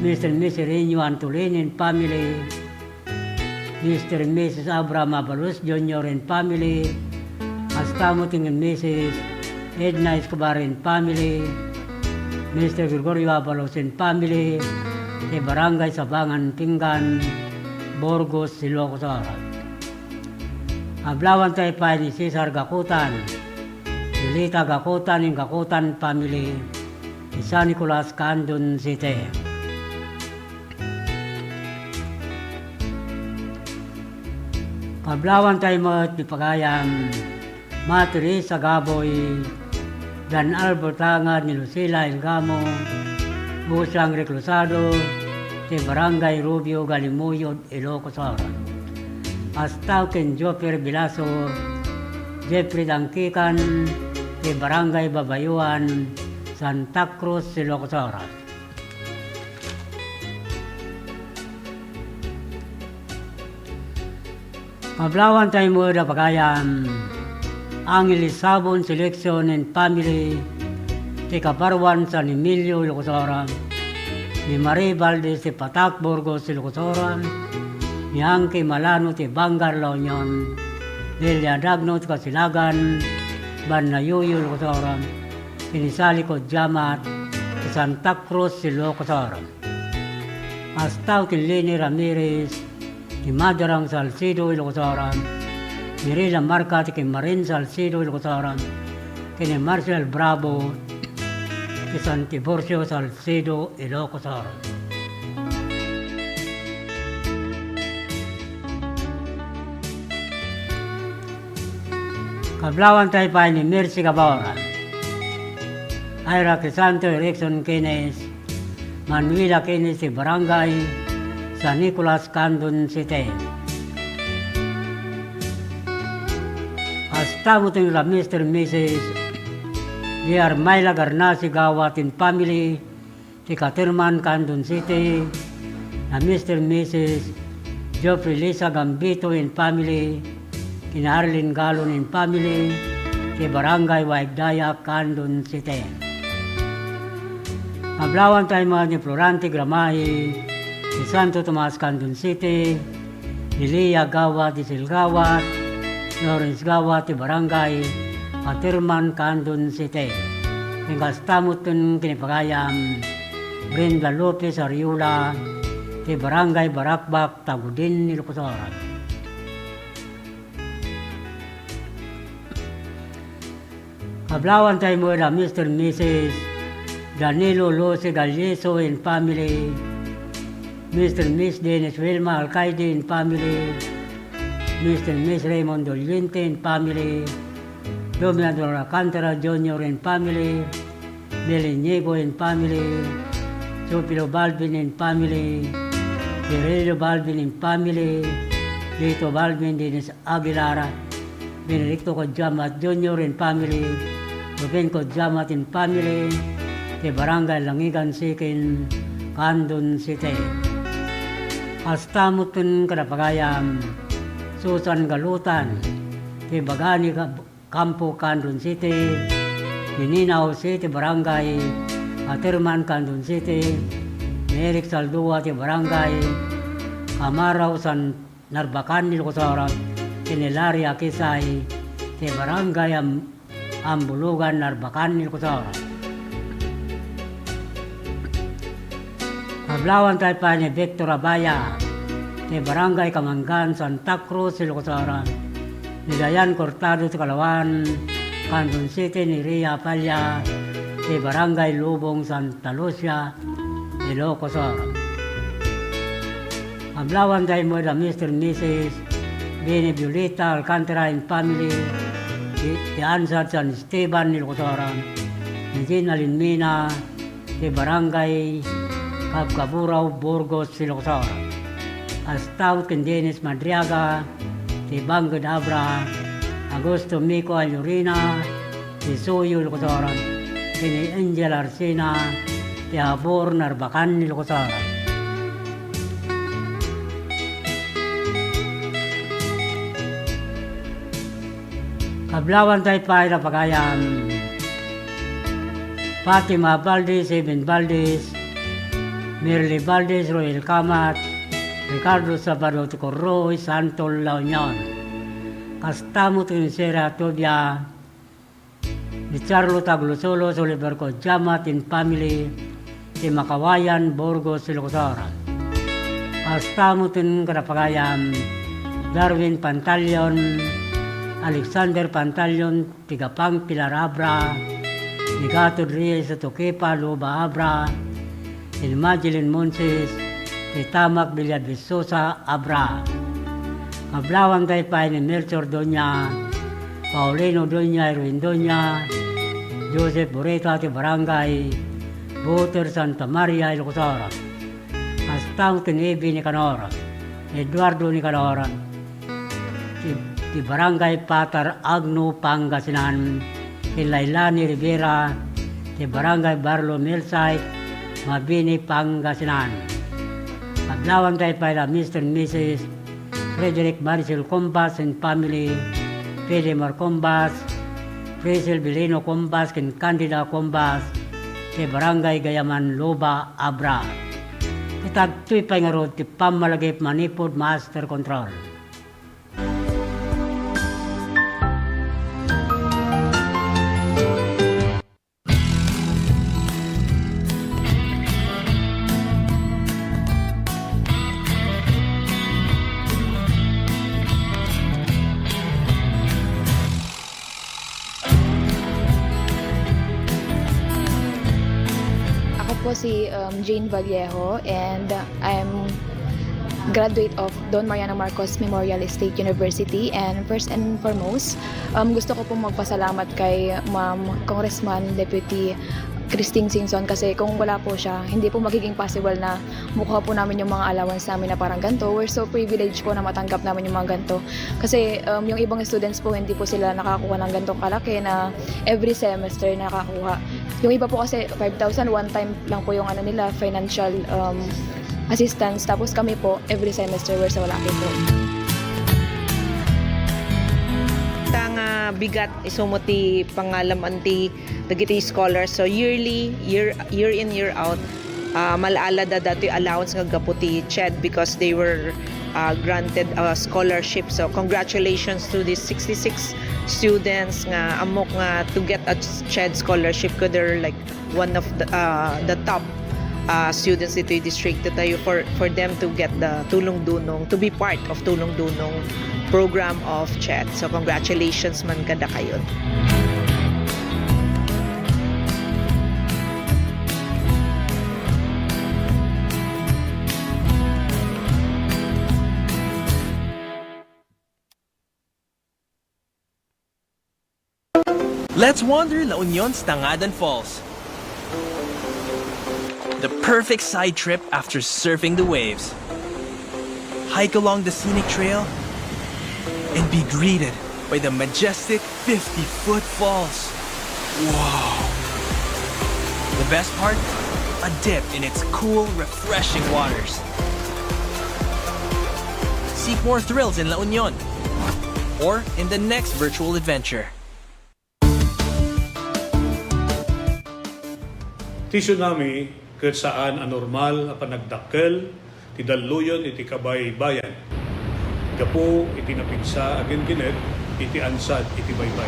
Mister and Miss Renyo Antolin and family, Mister and Missus Abraham Abalos Junior and family, kasta met ken Missus Edna Escobar and family, Mister Gregorio Abalos and family, ti Barangay Sabangan Pinggan, Burgos, Ilocos Sur. Kablawantay pay ni Cesar Gakutan, Yolita Gakutan and Gakutan family, ti San Nicolas, Candon City. Kablawantay met ti pagayam, Ma Teresa Gaboy, Dan Albert Tangad ni Lucila Ilgamo, Busang Reclusado, ti Barangay Rubio, Galimuyod, Ilocos Sur. Kasta ken Joffer Bilaso, Jeffrey Dangkikan, ti Barangay Babayuan, Santa Cruz, Ilocos Sur. Kablawantay met a pagayam, Angel Sabon Selection and family, ti Kaparwan, San Emilio, Ilocos Sur, ni Marie Valdez ti Patak, Burgos, Ilocos Sur, ni Angki Malano ti Bangar, La Union, Delia Dagno ti Kasilagan, Banayuyo, Ilocos Sur, ken ni Sally Codiamat ti Santa Cruz, Ilocos Sur. Kasta ken Leni Ramirez ti Madrang, Salcedo, Ilocos Sur, Mirela Marcate ken Marin, Salcedo, Ilocos Sur, ken ni Marcel Bravo ti San Tiburcio, Salcedo, Ilocos Sur. Kablawantay pay ni Mercy Gabor, Ira Crisanto, Erickson Kenneth, Manuela Kenneth ti Barangay San Nicolas, Candon City. Kasta met ken Mister and Missus Di Armayla Garnasi Gawat and family, ti Caterman, Candon City, ni Mister and Missus Geoffrey Lisa Gambito and family, ken ni Arlene Galon and family, ti Barangay Waigdaya, Candon City. Kablawantay met ni Florante Gramahi, ti Santo Tomas, Candon City, ni Lia Gawat, Giselle Gawat, Lawrence Gawat, ti Barangay Caterman, Candon City. Ken kasta met ken ni pagayam, Brenda Lopez Ariola, ti Barangay Barakbak, Tagudin, Ilocos Sur. Kablawantay met a Mister and Missus Danilo Lucy Galliso and family, Mister and Miss Dennis Wilma Alcaide and family, Mister and Miss Raymond Doliente and family, Dominador Alcantara Junior and family, Mel Inigo and family, Teofilo Balvin and family, Virelio Balvin and family, Lito Balvin, Dennis Aguilar, Benedicto Codiamat Junior and family, Ruben Codiamat and family, ti Barangay Langigan Second, Candon City. Kasta met ken kadapagayam, Susan Galutan, ti Bagani Campo, Candon City, ni Nina Jose ti Barangay Caterman, Candon City, ni Eric Saldua ti Barangay Camarao, San Narbacan, Ilocos Sur, ken ni Larry Akisay ti Barangay Am-, Ambulugan, Narbacan, Ilocos Sur. Kablawantay pay ni Victor Abaya, ti Barangay Kamangan, Santa Cruz, Ilocos Sur, ni Dayan Cortado ti Kalawan, Candon City, ni Ria Apalla, ti Barangay Lubong, Santa Lucia, Ilocos Sur. Kablawantay met a Mister and Missus Bene Violeta Alcantara and family, ti, ti Ansad San Esteban, Ilocos Sur, ni Jean Alinmina, ti Barangay Kabkaburaw, Burgos, Ilocos Sur. Kasta met ken Dennis Madriaga, ti Bangked Abra, Augusto Mico Allurina, ti Suyo, Ilocos Sur, ken ni Angel Arsina, ti Habor, Narbacan, Ilocos Sur. Kablawanta pay la pagayam, Fatima Valdez, Eben Valdez, Merly Valdez, Roel Camat, Ricardo Sabado Ticorroy, Santo La Union. Kasta met ken Sera Tobia, ni Charlo Taglusolos, Oliver Codiama, tin family, ti Makawayan, Burgos, Ilocos Sur. Kasta met ken kadapagayam, Darwin Pantalion, Alexander Pantalion, ti Gapang Pilar Abra, ni Gatod Reyes Toquepa, Luba Abra, ni Magdalene Monses, ni Tamak Villavisosa Abra. Kablawanta pay ni Melchor Doña, Paulino Doña, Erwin Doña, Joseph Bureta ti Barangay Buter Santa Maria, Ilocos Sur. Kasta met ken Ebi Nicanor, Eduardo Nicanor, ti, ti Barangay Patar Agno, Pangasinan, ken Lailani Rivera, ti Barangay Barlo Millsite, Mabini, Pangasinan. Kablawanta pay la Mister and Missus Frederick Maricel Combas and family, Filimar Combas, Priscil Bilino Combas, ken Candida Combas, ti Barangay Gayaman, Luba, Abra. Ket daytoy pay ngarud ti pammalagip manipud master control. Ako po si, um, Jane Vallejo, and I'm graduate of Don Mariano Marcos Memorial State University. And first and foremost, um, gusto ko pong magpasalamat kay Ma'am Congressman Deputy Christine Singson, kasi kung wala po siya, hindi po magiging possible na makuha po namin yung mga allowance namin na parang ganito. We're so privileged po na matanggap namin yung mga ganito. Kasi, um, yung ibang students po, hindi po sila nakakuha ng ganitong kalaki na every semester nakakuha. Yung iba po kasi, five thousand, one time lang po yung ano nila, financial, um, assistance. Tapos kami po, every semester, we're so lucky po. Ta nga bigat, isu met ti pangalam-an ti dagiti scholars. So, yearly, year, year in, year out, ah, mal-ala da datoy allowance nga gapu ti CHED because they were, ah, granted a scholarship. So, congratulations to these sixty-six students nga ammok nga to get a CHED scholarship, 'cause they're, like, one of the, ah, the top, ah, students ditoy distrito tayo, for, for them to get the Tulong Dunong, to be part of Tulong Dunong program of CHED. So, congratulations man kadakayo. Let's wander La Union's Tangadan Falls. The perfect side trip after surfing the waves. Hike along the scenic trail and be greeted by the majestic fifty-foot falls. Wow! The best part? A dip in its cool, refreshing waters. Seek more thrills in La Union or in the next virtual adventure. Ti tsunami ket saan a normal a panagdakkel ti dalluyon iti kabaybayan gapu iti napigsa a ginginet iti ansad iti baybay.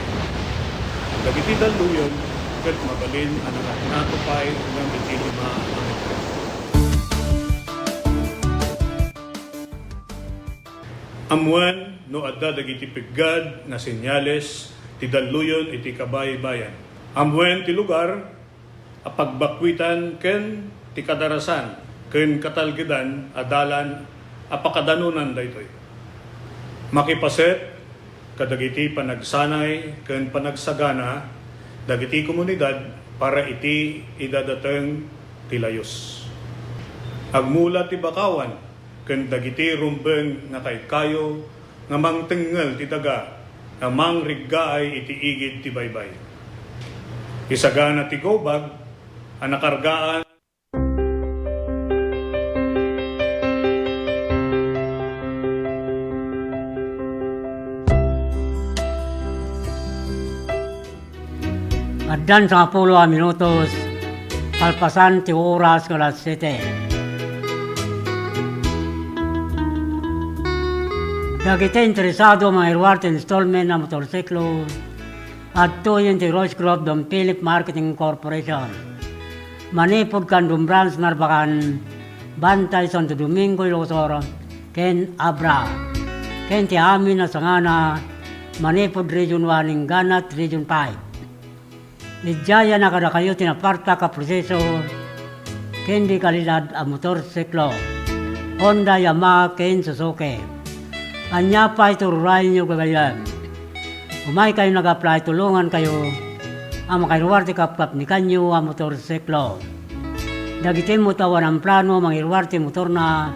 Dagiti dalluyon ket mabalin a nangatngato pay ngem iti lima a metro. Ammuen no adda dagiti peggad nga senyales ti dalluyon iti kabaybayan. Ammuen ti lugar a pagbakkuitan ken ti kadarasan ken katalgedan a dalan a pakadanonan daytoy. Makipaset kadagiti panagsanay ken panagsagana dagiti komunidad para iti idadateng ti layus. Agmula ti bakawan ken dagiti rumbeng nga kaykayo nga mangtengngel ti daga nga mangriggaay iti igid ti baybay. Isagana ti gobag a nakargaan. Addan sangapulo a minutos, kalpasan ti oras nga alas siete. Dagiti interesado a mangiruar ti installment a motorsiklo, adtoyen ti Royce Group Don Philip Marketing Corporation. Manipud Candon Branch, Narbacan, Bantay, Santo Domingo, Ilocos Sur, ken Abra, ken ti amin a sangana manipud Region one inggana ti Region five. Idiay a kadakayo ti napartak a proseso ken di kalidad a motorsiklo, Honda, Yamaha, ken Suzuki. Ania pay ti ururayenyo gagayyem? Umaykayo nag-apply, tulongankayo a makairuar ti kapkapnikanyo a motorsiklo. Dagiti met a awan plano a mangiruar ti motorna,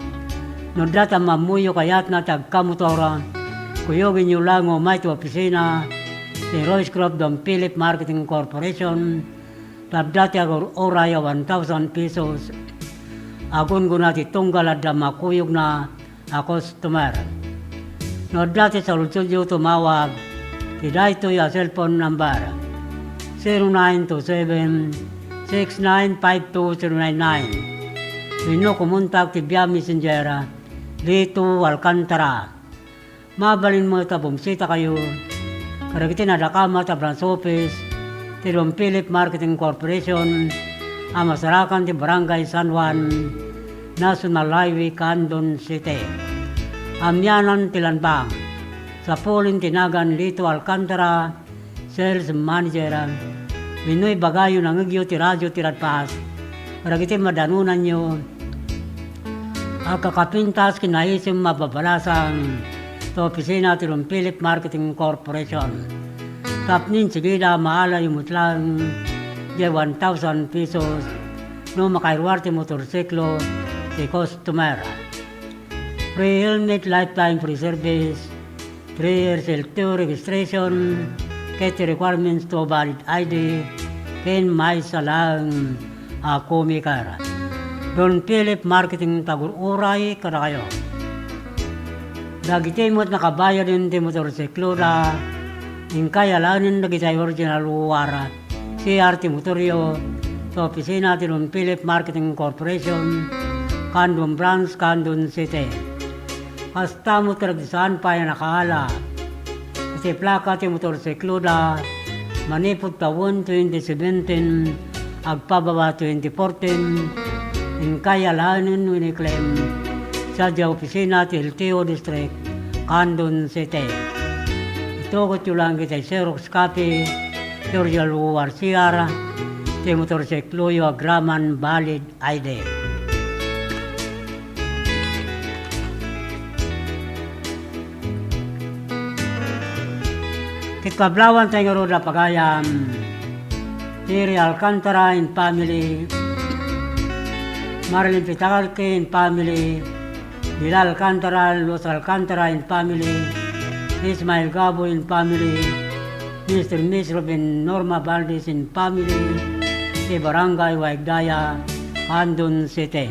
no adda ta ammoyo kayatna ti agkamotor, kuyogenyo laeng nga umay ti opisina ti Royce Group Don Philip Marketing Corporation, ta adda ti agur-uray a one thousand pesos a gunggona ti tunggal adda makuyogna a customer. No adda ti saludsodyo, tumawag ti daytoy a cellphone number, zero nine two seven, six nine five two zero nine nine, wenno kumontak ti via Messenger, Lito Alcantara. Mabalin met a bumsitakayo kadagiti nadakamat a branch office ti Don Philip Marketing Corporation a masarakan ti Barangay San Juan, National Highway, Candon City. Amianan ti Land Bank. Sapulen ti nagan Lito Alcantara, Sales Manager. Wenno ibagayo nangngegyo ti radio ti Radfast kadagiti madanonanyo a kakapintas ken naisem a babalasang ta opisina ti Don Philip Marketing Corporation. Tapno insigida, maalayo met laeng diay one thousand pesos no makairuar ti motorsiklo ti customer. Free helmet, lifetime free service, three years L T O registration, ket ti requirements to valid I D, ken maysa laeng a co-maker. Don Philip Marketing, tagur-uray kadakayo. Dagiti met nakabayaden ti motorsikloda, inkay alaenen dagiti original O R, C R ti motoryo, ta opisina ti Don Philip Marketing Corporation, Candon Branch, Candon City. Kasta met kadagiti saan pay a nakaala iti plaka ti motorsikloda manipud tawen twenty seventeen agpababa twenty fourteen, inkay alaenen wenno i-claim sadiay opisina ti L T O District, Candon City. Itugotyo laeng iti Xerox copy ti original O R C R ti motorsikloyo agraman valid I D. Ket kablawanta ngarud a pagayam, Terry Alcantara and family, Marilyn Pitarque and family, Dila Alcantara, Luz Alcantara and family, Ismael Gabo and family, Mister Miss Ruben Norma Valdez and family, ti Barangay Waigdaya, Candon City.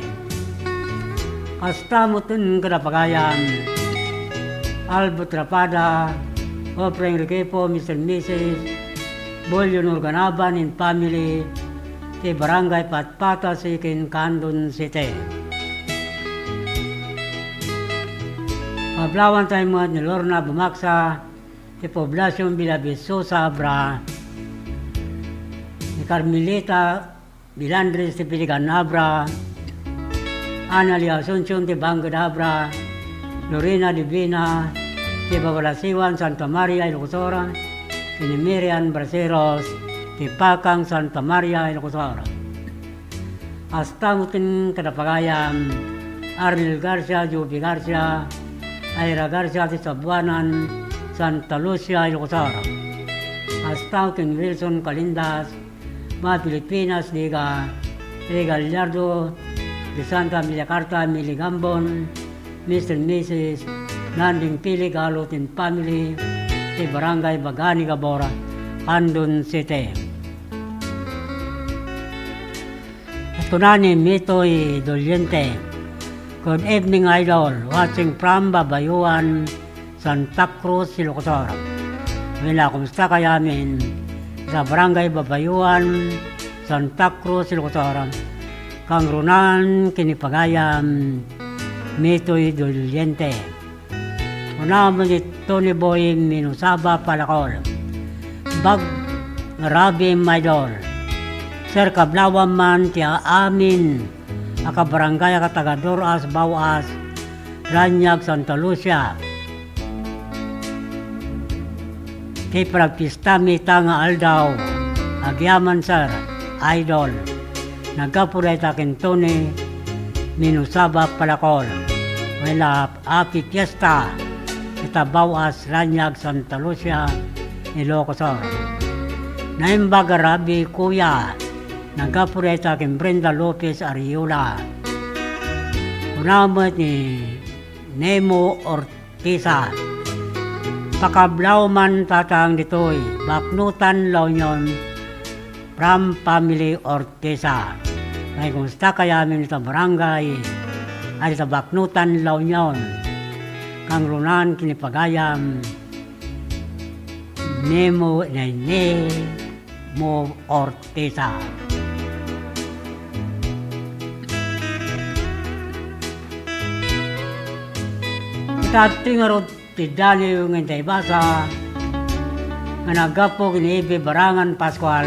Kasta met ken kada pagayam, Albert Rapada, Ofreng Requepo, Mister Missus Bolio Norganaban and family, ti Barangay Patpata, Siquin, Candon City. Kablawanta met ni Lorna Bumaksa, ti Poblacion Villavicosa, Abra, ni Carmelita Bilandres ti Piligan, Abra, Annalie Asuncion ti Bangked, Abra, Lorena Divina ti Babalasiwan, Santa Maria, Ilocos Sur, ken ni Miriam Braceros ti Pakang, Santa Maria, Ilocos Sur. Kasta met ken kada pagayam, Arnel Garcia, Joby Garcia, Ira Garcia ti Sabuanan, Santa Lucia, Ilocos Sur. Kasta ken Wilson Calindas, mga Pilipinas, Liga, Liga Gallardo, Ti Santa Emilia Carta, Emily Gambon, Mister and Missus Nanding Pili Galutin family, ti Barangay Bagani Gabor, Candon City. Ket kuna ni Mitoy Doliente, "Good evening, Idol. Watching from Babayuan, Santa Cruz, Ilocos Sur." Wen la, kumusta kayamin? Sa Barangay Babayuan, Santa Cruz, Ilocos Sur. Kangrunan ken ni pagayam, Mitoy Doliente. Kuna met ni Tony Boy Minusaba Palakol, "Bag rabii, my idol. Sir, kablawam man ti amin a kabarangay a taga Doras, Bauas, Raniag, Santa Lucia. Ti panagpistami ita nga aldaw, agyaman, sir, idol." Naggapu dayta ken Tony Minusaba Palakol. Wen la, happy fiesta ita Bauas, Raniag, Santa Lucia, Ilocos Sur. "Naimbag a rabii, kuya." Naggapu dayta ken Brenda Lopez Ariola. Kuna met ni Nemo Ortiza, "Pakablawam man, tatang, ditoy Baknotan, La Union, from family Ortiza." Ket kumusta kayamin ita barangay a ita Baknotan, La Union? Kangrunan ken ni pagayam, Nemo, ne, Nemo Ortiza. Ita ditoy ngarud ti daniw nga intay basa nga naggapu ken ni Ebi Barangan Pascual,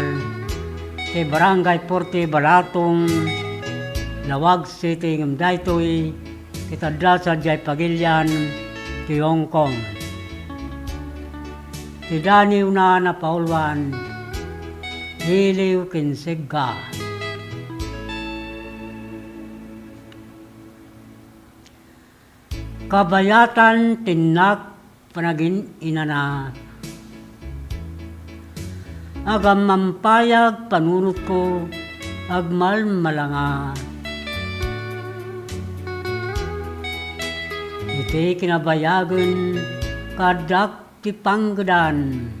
ti Barangay Forte Balatong, Laoag City, ngem daytoy ket adda sadiay pagilian ti Hong Kong. Ti daniwna a napauluan, Iliw ken Sigga. Kabayatan ti innak panagin-inana. Agammampayag panunotko, agmalmalanga. Iti kinabayagen, kaaddak ti panggedan.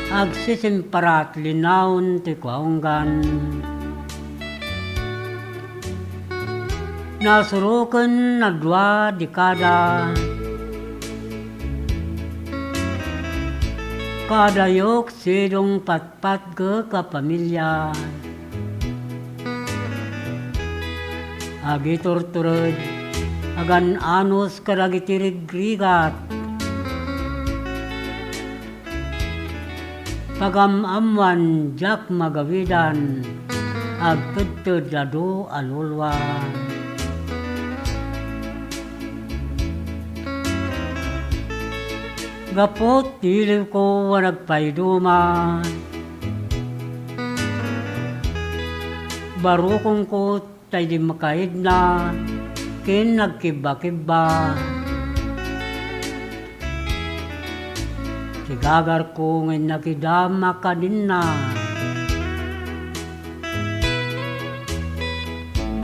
Agsisimparat linaon ti kuaunggan. Nasuroken a dua dekada. Kadayok sidong patpatgek a pamilia. Agiturtured, agan-anos kadagiti rigrigat. Pagam-ammoan diak magawidan, agtedted adu a lulua. Gapu ti iliwko a nagpaiduma, barukongko tay dimmakkaidna ken nagkibbakibba. Ti gagarko nga innakidam a kadinna.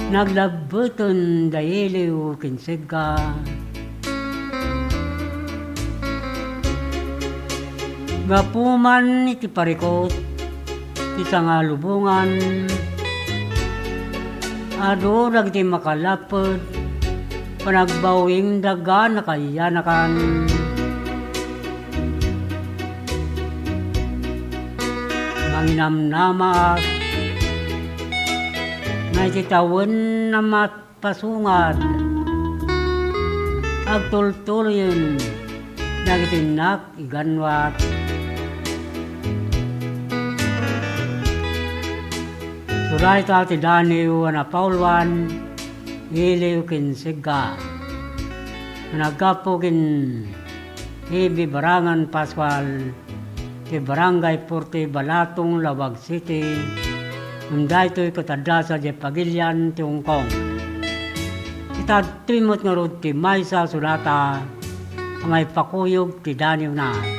Naglabbeten da Iliw ken Sigga. Gapu man iti parikut ti sangalubongan, adu dagiti makalapped, panagbawing daga nakaiyanakan. Manginamnamaak nga iti tawen a mat- pasungad, agtultuloyen dagiti innak iganwat. Dayta ti daniw a napauluan, Iliw ken Sigga. Naggapu ken Ebi Barangan Pascual, ti Barangay Forte Balatong, Laoag City, ngem daytoy ket adda sadiay pagilian ti Hong Kong. Ita ditoy met ngarud ti maysa a sulata a maipakuyog ti daniwna.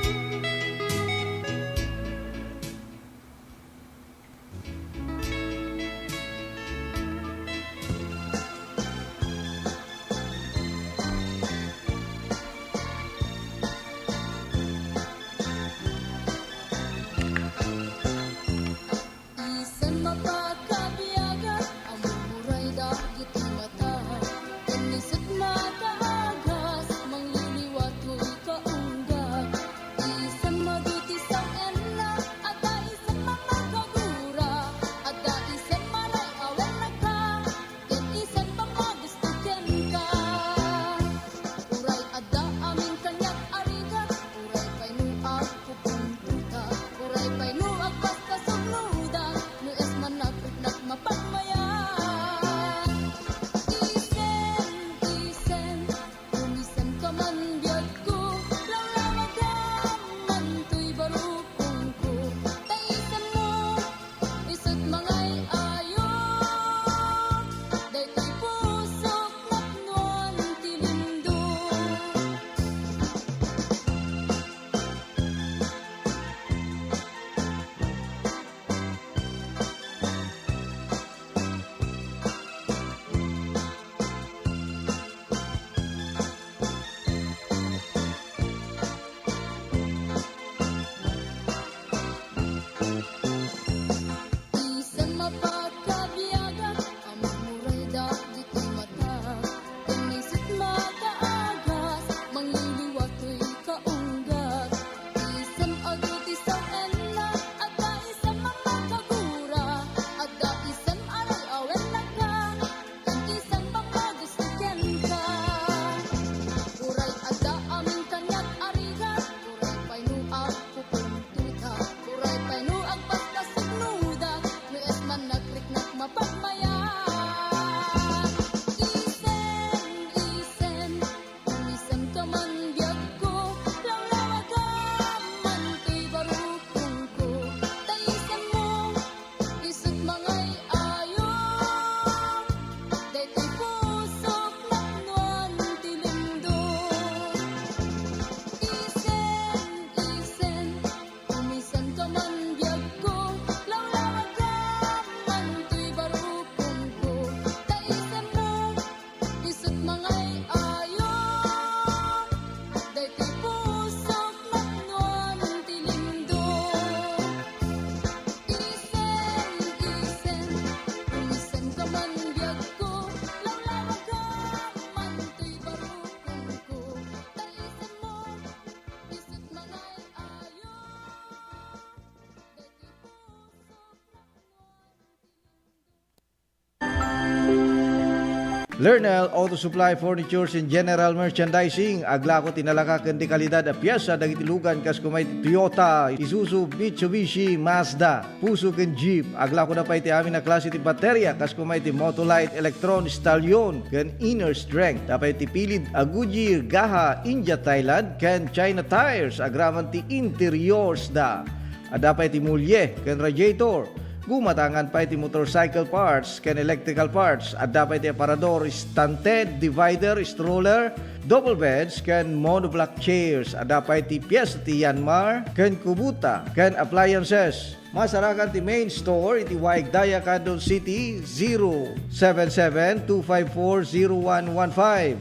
Lernel Auto Supply Furnitures and General Merchandising, aglako ti nalaka ken di kalidad a piesa dagiti lugan kas kuma iti Toyota, Isuzu, Mitsubishi, Mazda, Fuso ken Jeep. Aglako da pay ti amin a klase ti bateria kas kuma iti Motolite, Electron, Stallion, ken Inner Strength. Adda pay ti pilid a Goodyear, Gaha, India Thailand, ken China tires, agraman ti interiors da. Adda pay ti mulye ken radiator. Gumatangan pay ti motorcycle parts ken electrical parts. Adda pay ti aparador, stand tent, divider, stroller, double beds, ken monoblock chairs. Adda pay ti piesta ti Yanmar ken Kubota ken appliances. Masarakan ti main store iti Waig Daya, Candon City, zero seven seven two five four zero one one five.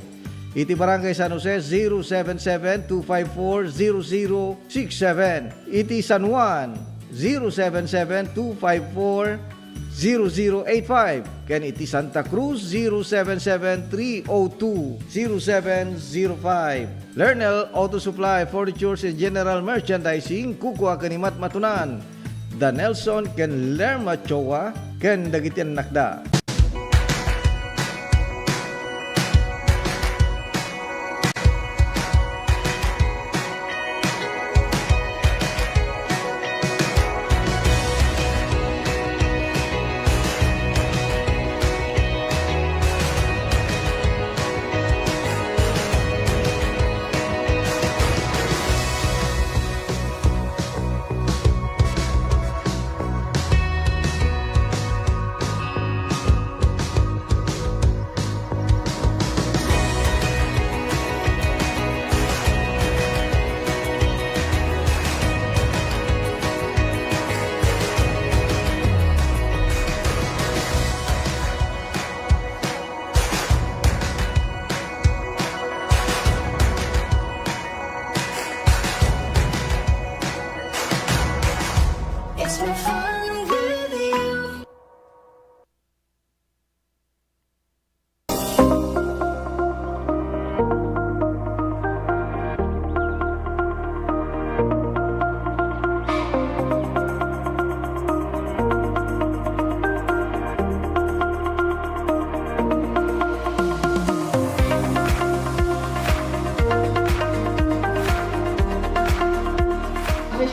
Iti Barangay San Jose, zero seven seven two five four zero zero six seven. Iti San Juan, zero seven seven two five four zero zero eight five. Ken iti Santa Cruz, zero seven seven three oh two zero seven zero five. Lernel Auto Supply, Furnitures and General Merchandising, kukua ken ni Matmatunan. Da Nelson ken Lerma Choa ken dagiti annakda. It's been fun with you.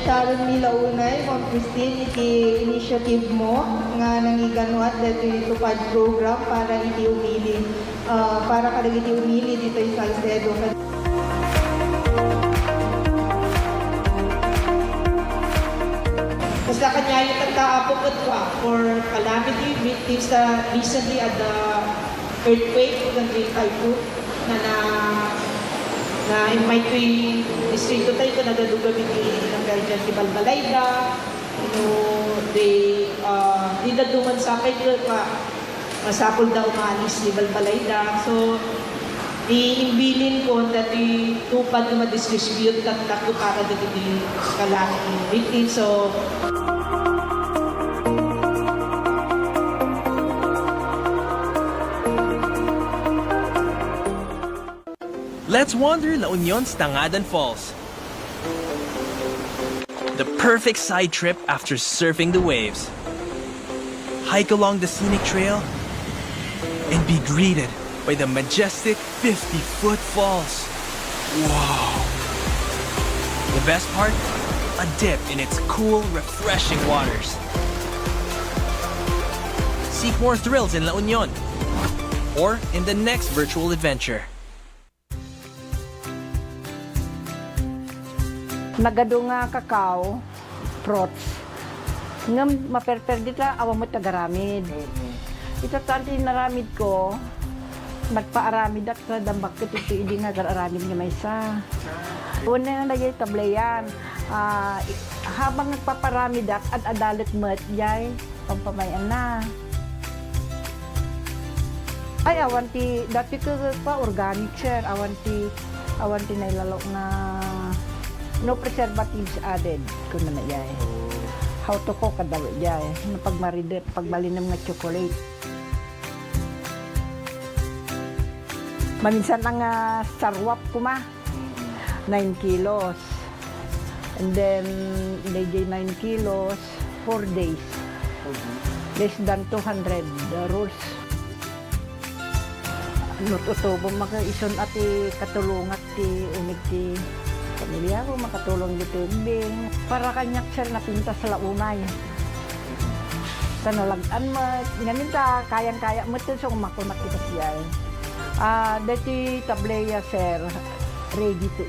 Sharon Mila Unay, Ma'am Christine, iti initiative mo nga nangiganuat daytoy TUPAD program para iti umili, ah, para kadagiti umili ditoy Salcedo. Basta kaniayo tatta, Apo, ket for calamity victims ta recently adda earthquake ken ti typhoon na, na, na immay toy distrito tayo ket nagadugaw iti nagkaidian ti balbalayda, no, di, ah, di dadduma sapay ket pa, masapul da umalis ti balbalayda. So, ti imbilin ko, dati TUPAD nga ma-distribute tatta para dagiti kalaki. It, it, so, Let's wander La Union's Tangadan Falls. The perfect side trip after surfing the waves. Hike along the scenic trail and be greeted by the majestic fifty-foot falls. Wow! The best part? A dip in its cool, refreshing waters. Seek more thrills in La Union or in the next virtual adventure. Nagadu nga cacao, fruits. Ngem maperper dita, awan met agaramid. Mm-hmm. Ita tan ti naramid ko, nagpaaramidak ta dambak ket iti idi nga agaramid nga maysa. Una nga dayay tableyan, ah, i-, habang nagpaparamidak, ad-adalek met jay. Pampamayan na. Ay, awan ti, dati ket pa organic, sir. Awan ti, awan ti nailalo nga no preservatives added, kunana jay. How to cook, adda jay. No pagmaride-, pagbalinem nga chocolate. Maminsan nga sarwap koma. Nine kilos. And then, dayjay nine kilos, four days. Mhm. Less than two hundred, uh, rolls. Nututubong maka isun a ti katulongak ti unig ti pamiliako, makatulong ditoy ubbing. Para kaniak, sir, napintas la unay. Ta nalag-an met. Ngamin ta kayang-kaya met, so, makunak ti kasdiay. Ah, daytoy tablea, sir, ready to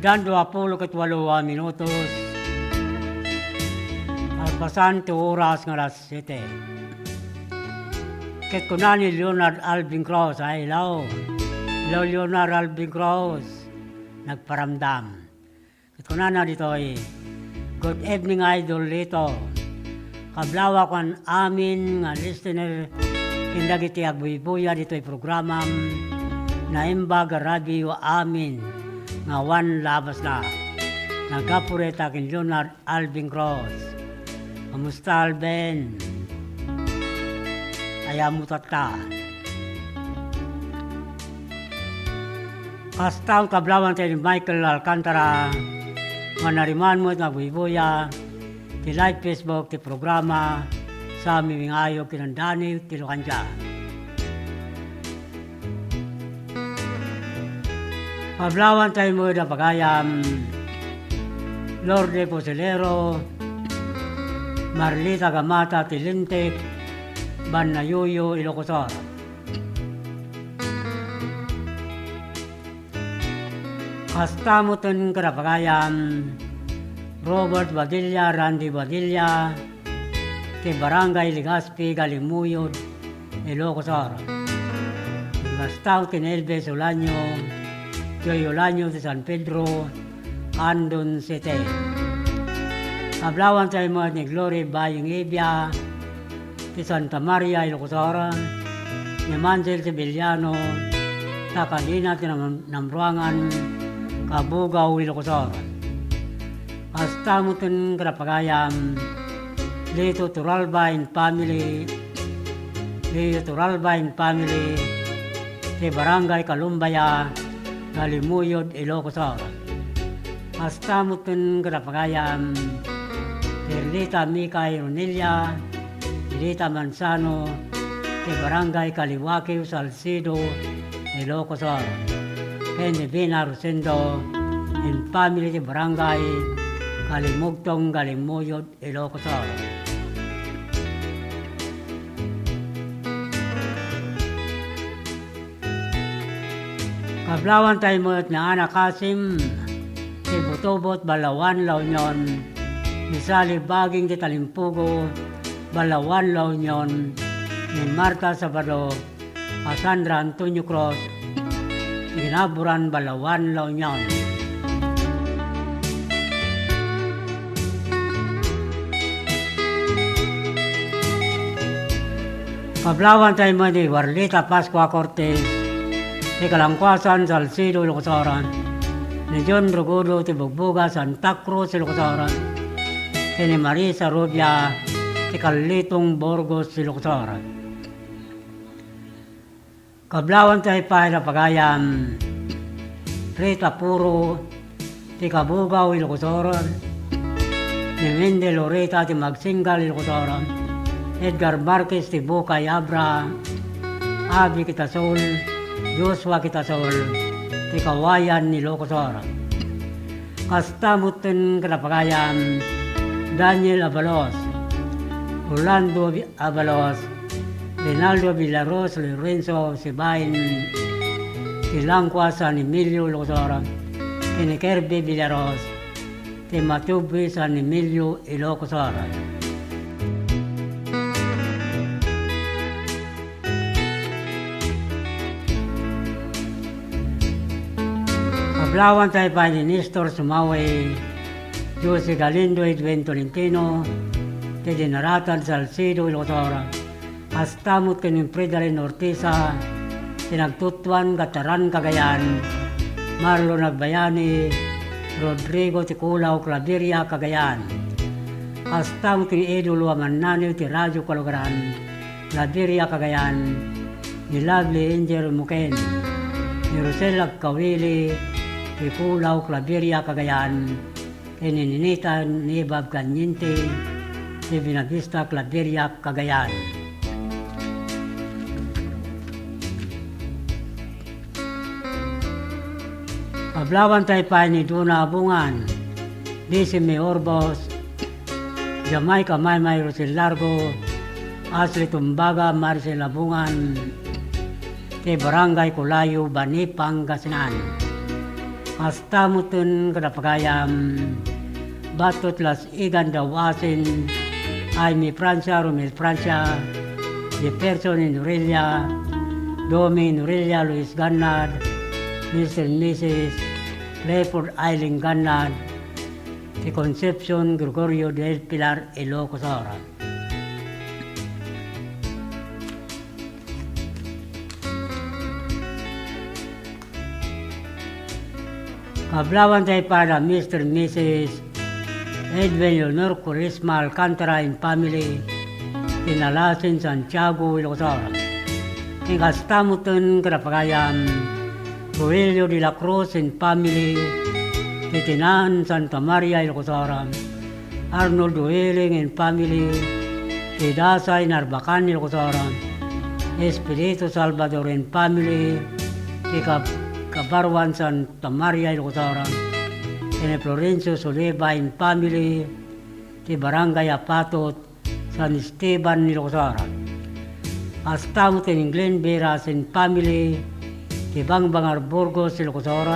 Addan dua pulo ket walo a minutos, kalpasan ti oras nga alas siete. Ket kuna ni Leonard Alvin Cruz, ay, hello. Hello, Leonard Alvin Cruz. Nagparamdam. Ket kunana ditoy, "Good evening, Idol Lito. Kablawak ken amin nga listener ken dagiti agbuybuya ditoy programam, Naimbag a Radioyo amin nga awan labasna. Naggapu dayta ken Leonard Alvin Cruz." Kamusta, Alvin? Ay, ammo tatta. Kasta, kablawanta ni Michael Alcantara, nga nariman met nga agbuybuya ti live Facebook ti programa, sa Mimingayog ken Daniel ti Lucandia. Kablawanta met a pagayam, Lourdes Fusilero, Marlita Gamata ti Lintik, Banayuyo, Ilocos Sur. Kasta met ken kada pagayam, Robert Badilla, Randy Badilla, ti Barangay Legazpi, Galimuyod, Ilocos Sur. Kasta ken Elvis Olaño, Joy Olaño ti San Pedro, Andon City. Kablawanta met ni Glory Baying Evia, ti Santa Maria, Ilocos Sur, ni Mansel Sevillano, ta kadina ti nam-, namruangan, Cabugao, Ilocos Sur. Kasta met ken kada pagayam, Lito Torralba and family, Lito Torralba and family, ti Barangay Kalumbaya, Galimuyod, Ilocos Sur. Kasta met ken kada pagayam, Perlita Mikay Ronilla, Perlita Manzano, ti Barangay Kaliwakio, Salcedo, Ilocos Sur. Ken ni Vina Rosendo and family ti Barangay Kalimugtong, Galimuyod, Ilocos Sur. Kablawanta met ni Ana Kasim, ti Butobot, Balaoan, La Union, ni Sally Baging ti Talimpugo, Balaoan, La Union, ni Marta Sabado, a Sandra Antonio Cruz, ti Ginaburan, Balaoan, La Union. Kablawanta met ni Warlita Pascua Cortez, ti Kalangkuasan, Salcedo, Ilocos Sur, ni John Rogodo, ti Bugboga, Santa Cruz, Ilocos Sur, ken ni Marisa Rubia, ti Kalitong, Burgos, Ilocos Sur. Kablawanta pay a pagayam, Rita Puro, ti Cabugao, Ilocos Sur, ni Mende Loreta, ti Magsinggal, Ilocos Sur, Edgar Marquez, ti Bukay, Abra, Abi Kitasol, Joshua Kitasol, ti Kawayan, Ilocos Sur. Kasta met ken kada pagayam, Daniel Abalos, Orlando Abalos, Rinaldo Villaros, Lorenzo Sibain, ti Langkua, San Emilio, Ilocos Sur, ken ni Kirby Villaros, ti Matubi, San Emilio, Ilocos Sur. Kablawanta pay ni Nestor Sumawe, Jose Galindo, Edwin Tolentino, ti Dinaratan, Salcedo, Ilocos Sur. Kasta met ken ni Fredalyn Ortiza, ti Nagtutuan, Gataran, Cagayan, Marlon Agbayani, Rodrigo ti Kulaw, Claveria, Cagayan. Kasta met ken ni idolo a mannanaw ti Radio Kalugaran, Claveria Cagayan, ni Lovely Angel Muken, ni Rosel Agkawili, ti Pulaw Claveria Cagayan, ken ni Ninita Nibab Caliente, ti Buenavista Claveria Cagayan. Kablawanta pay ni Dona Abungan, Lizzie May Orbos, Jamaica Maymay Rosel Largo, Ashley Tumbaga, Maricel Abungan, ti Barangay Colayo, Bani, Pangasinan. Kasta metten kada pagayam, Batot Las Igan Daw Asin, Aimee Francia, Romel Francia, Jefferson Norelia, Domi Norelia, Luis Gannad, Mister and Missus Clifford Eileen Gannad, ti Concepcion Gregorio del Pilar, Ilocos Sur. Kablawanta pay da Mister and Missus Edwin Leonor Cuaresma Alcantara and family, ti Nalasin, Santiago, Ilocos Sur. Ken kasta metten kada pagayam, Rogelio de la Cruz and family, ti Tinaan, Santa Maria, Ilocos Sur. Arnold Uhiling and family, ti Dasay, Narbacan, Ilocos Sur. Espiritu Salvador and family, ti Kab-, Kabaruan, Santa Maria, Ilocos Sur. Ken ni Florencio Soliva and family, ti Barangay Apatot, San Esteban, Ilocos Sur. Kasta met ni Glenn Veras and family, ti Bangbangar, Burgos, Ilocos Sur,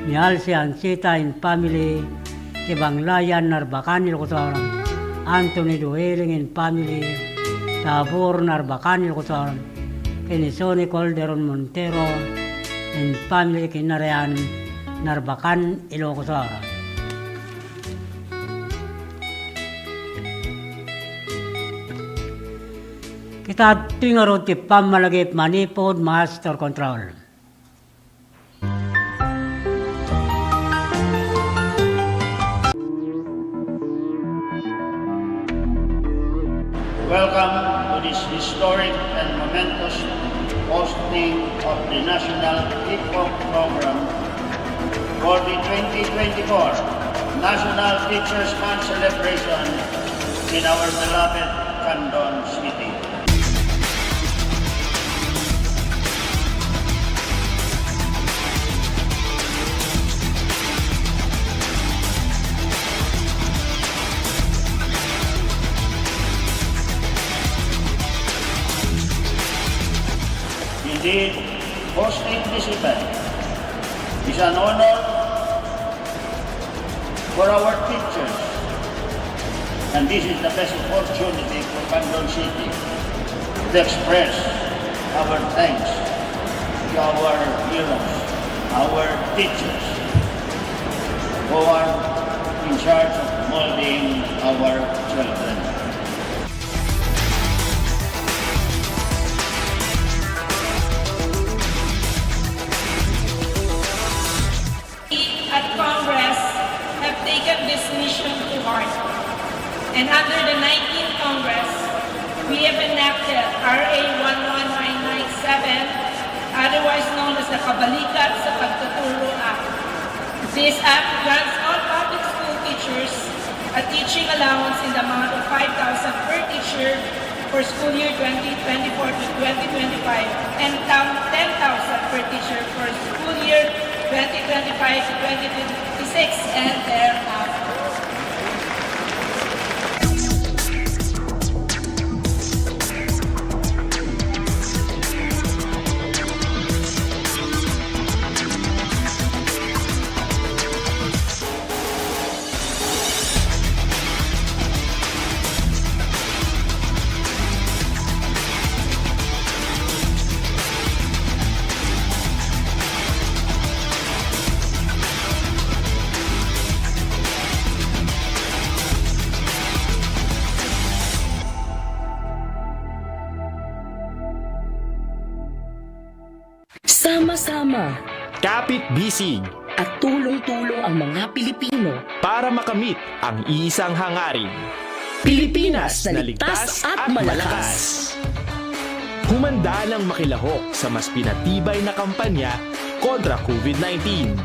ni Alce Anchita and family, ti Banglayan, Narbacan, Ilocos Sur, Anthony Duhiling and family, Tabor, Narbacan, Ilocos Sur, ken ni Sonny Calderon Montero and family, Kinarayan, Narbacan, Ilocos Sur. Kita adtoy ngarud ti pammalagip manipud master control. Welcome to this historic and momentous hosting of the National Hip Hop Program for the twenty twenty-four National Teachers Month celebration in our beloved Candon City. Indeed, hosting this event is an honor for our teachers. And this is the best opportunity for Candon City to express our thanks to our heroes, our teachers, who are in charge of molding our children. We at Congress have taken this mission to heart. And under the nineteenth Congress, we have enacted R A one one nine nine seven, otherwise known as the Kabalikat sa Pagtuturo Act. This act grants all public school teachers a teaching allowance in the amount of five thousand per teacher for school year twenty twenty-four to twenty twenty-five and down ten thousand per teacher for school year twenty twenty-five to twenty twenty-six and thereafter. Sama-sama. Kapit bisig. at tulong-tulong ang mga Pilipino para makamit ang iisang hangarin. Pilipinas na ligtas at malakas. Humanda ng makilahok sa mas pinatibay na kampanya kontra COVID nineteen.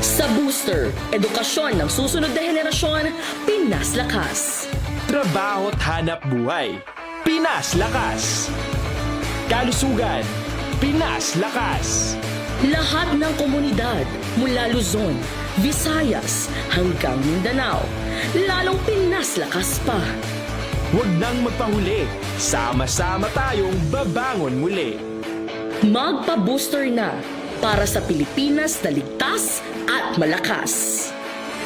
Sa Booster, edukasyon ng susunod na henerasyon, Pinas Lakas. Trabaho't hanap buhay, Pinas Lakas. Kalusugan, Pinas Lakas. Lahat ng komunidad, mula Luzon, Visayas, hanggang Mindanao, lalong Pinas Lakas pa. Huwag nang magpahuli. Sama-sama tayong babangon muli. Magpa-booster na para sa Pilipinas na ligtas at malakas.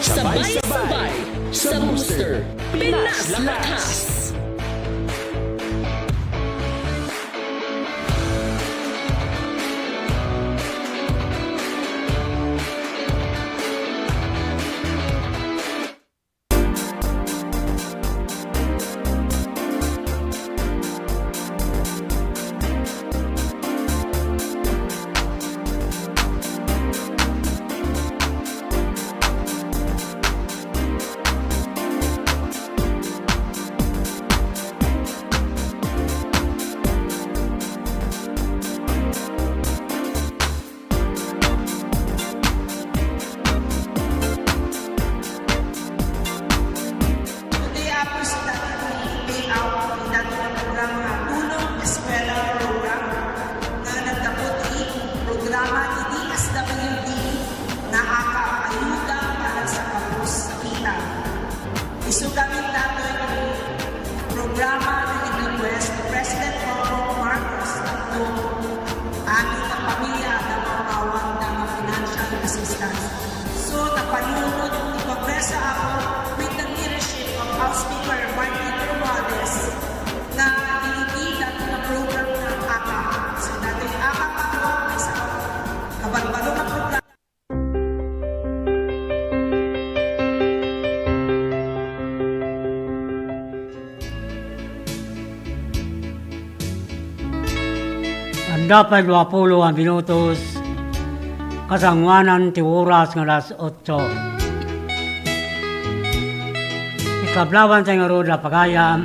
Sabay-sabay sa Booster, Pinas Lakas. Today, Apo, sida ti payout ti dati nga programa nga Tulong Eskwela Program nga naggapu ti programa ti D S W D nga AKAP, Ayuda para sa Kapos Sakita. Isu gamin datoy ti programa nga in-request ni President Bongbong Marcos tapno amin nga pamilya adda mapawan nga financial assistance. So, napanunot ti Kongreso, Apo, with the leadership of House Speaker Martin Romualdez, nga iti dati nga program nga AKAP. So, dati AKAP, Apo, maysa a kabalbalo nga programa. Adda pay duapulo a minutos kasangoanan ti oras nga alas otso. Ikablawantay ngarud a pagayam,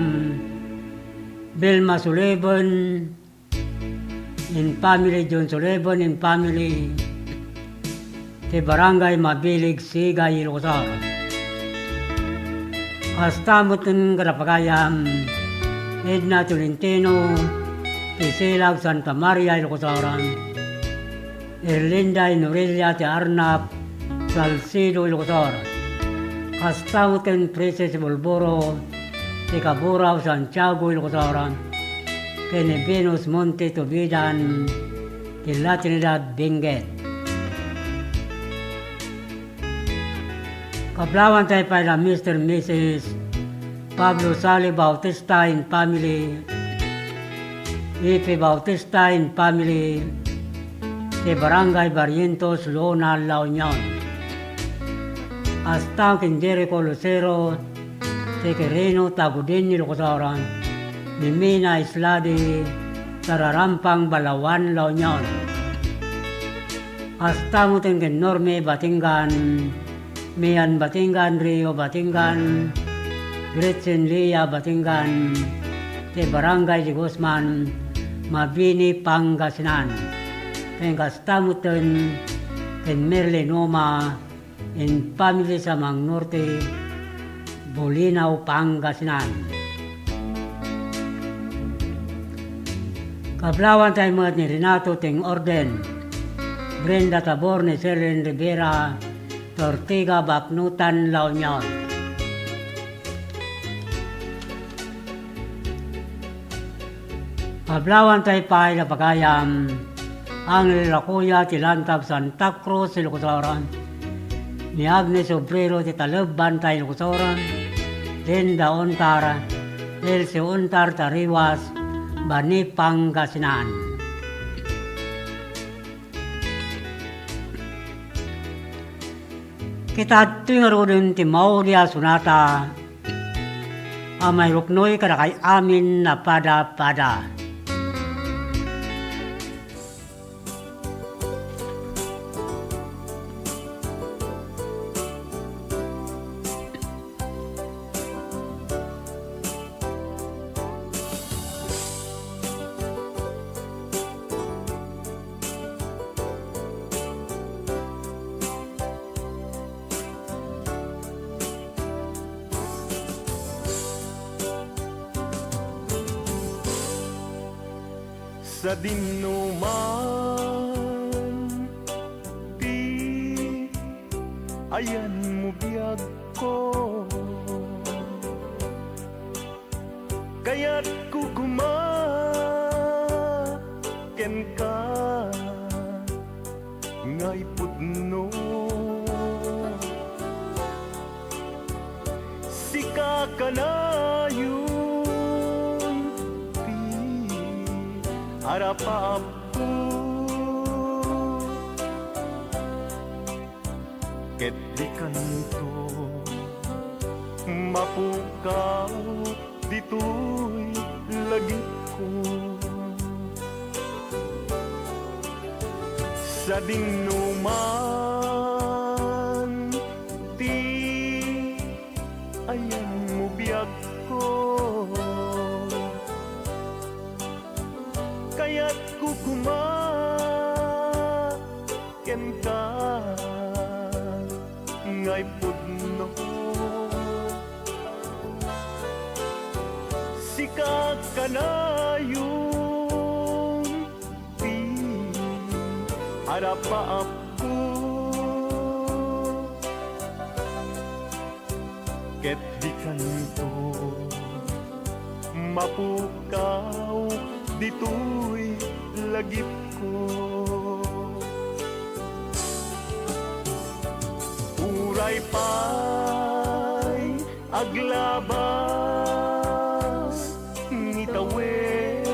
Vilma Suliban, in family, John Suliban in family, ti Barangay Mabilig, Sigay, Ilocos Sur. Kasta met ken kadapagayam, Edna Tolentino, ti Silag, Santa Maria, Ilocos Sur. Erlinda Inorelia ti Arnap, Salcedo, Ilocos Sur. Kasta met ken Princess Bulburo ti Cabora, Santiago, Ilocos Sur, ken ni Venus Monte Tubidan ti La Trinidad, Benguet. Kablawantay pay la Mister Missus Pablo Sali Bautista and family, Ife Bautista and family, ti Barangay Barrientos, Lona, La Union. Kasta ken Jericho Lucero, ti Quirino, Tagudin, Ilocos Sur, ni Mina Isladi, Tararampang, Balaoan, La Union. Kasta met ken Norme Batingan, Mian Batingan, Rio Batingan, Gretchen Lia Batingan, ti Barangay de Guzman, Mabini, Pangasinan. Ken kasta met ken Merlin Uma, in family, Samang Norte, Bolinao, Pangasinan. Kablawantay met ni Renato Ting Orden, Brenda Tabor, ni Serlin Rivera, Ortiga, Bacnotan, La Union. Kablawantay pay la pagayam, Angel Lacuya ti Lantab, Santa Cruz, Ilocos Sur, ni Agnes Obrero ti Taleb, Bantay, Ilocos Sur, Linda Ontar, Elsie Ontar, Tariwas, Bani, Pangasinan. Kita adtoy ngaruden ti maudi a sonata a mairuknoy kadakay amin a pada-pada. Sadinoman ti ayanmo biagko, kayatko koma kenka nga ipudno. Sika kanayon ti arapaapko, ket dikanto mapukaw ditoy lagipko. Sadinoman ti ayanmo biagko, kayatko koma kenka nga ipudno. Sika kanayon ti arapaapko, ket dikanto mapukaw ditoy lagipko. Uray pay aglabas ni tawen,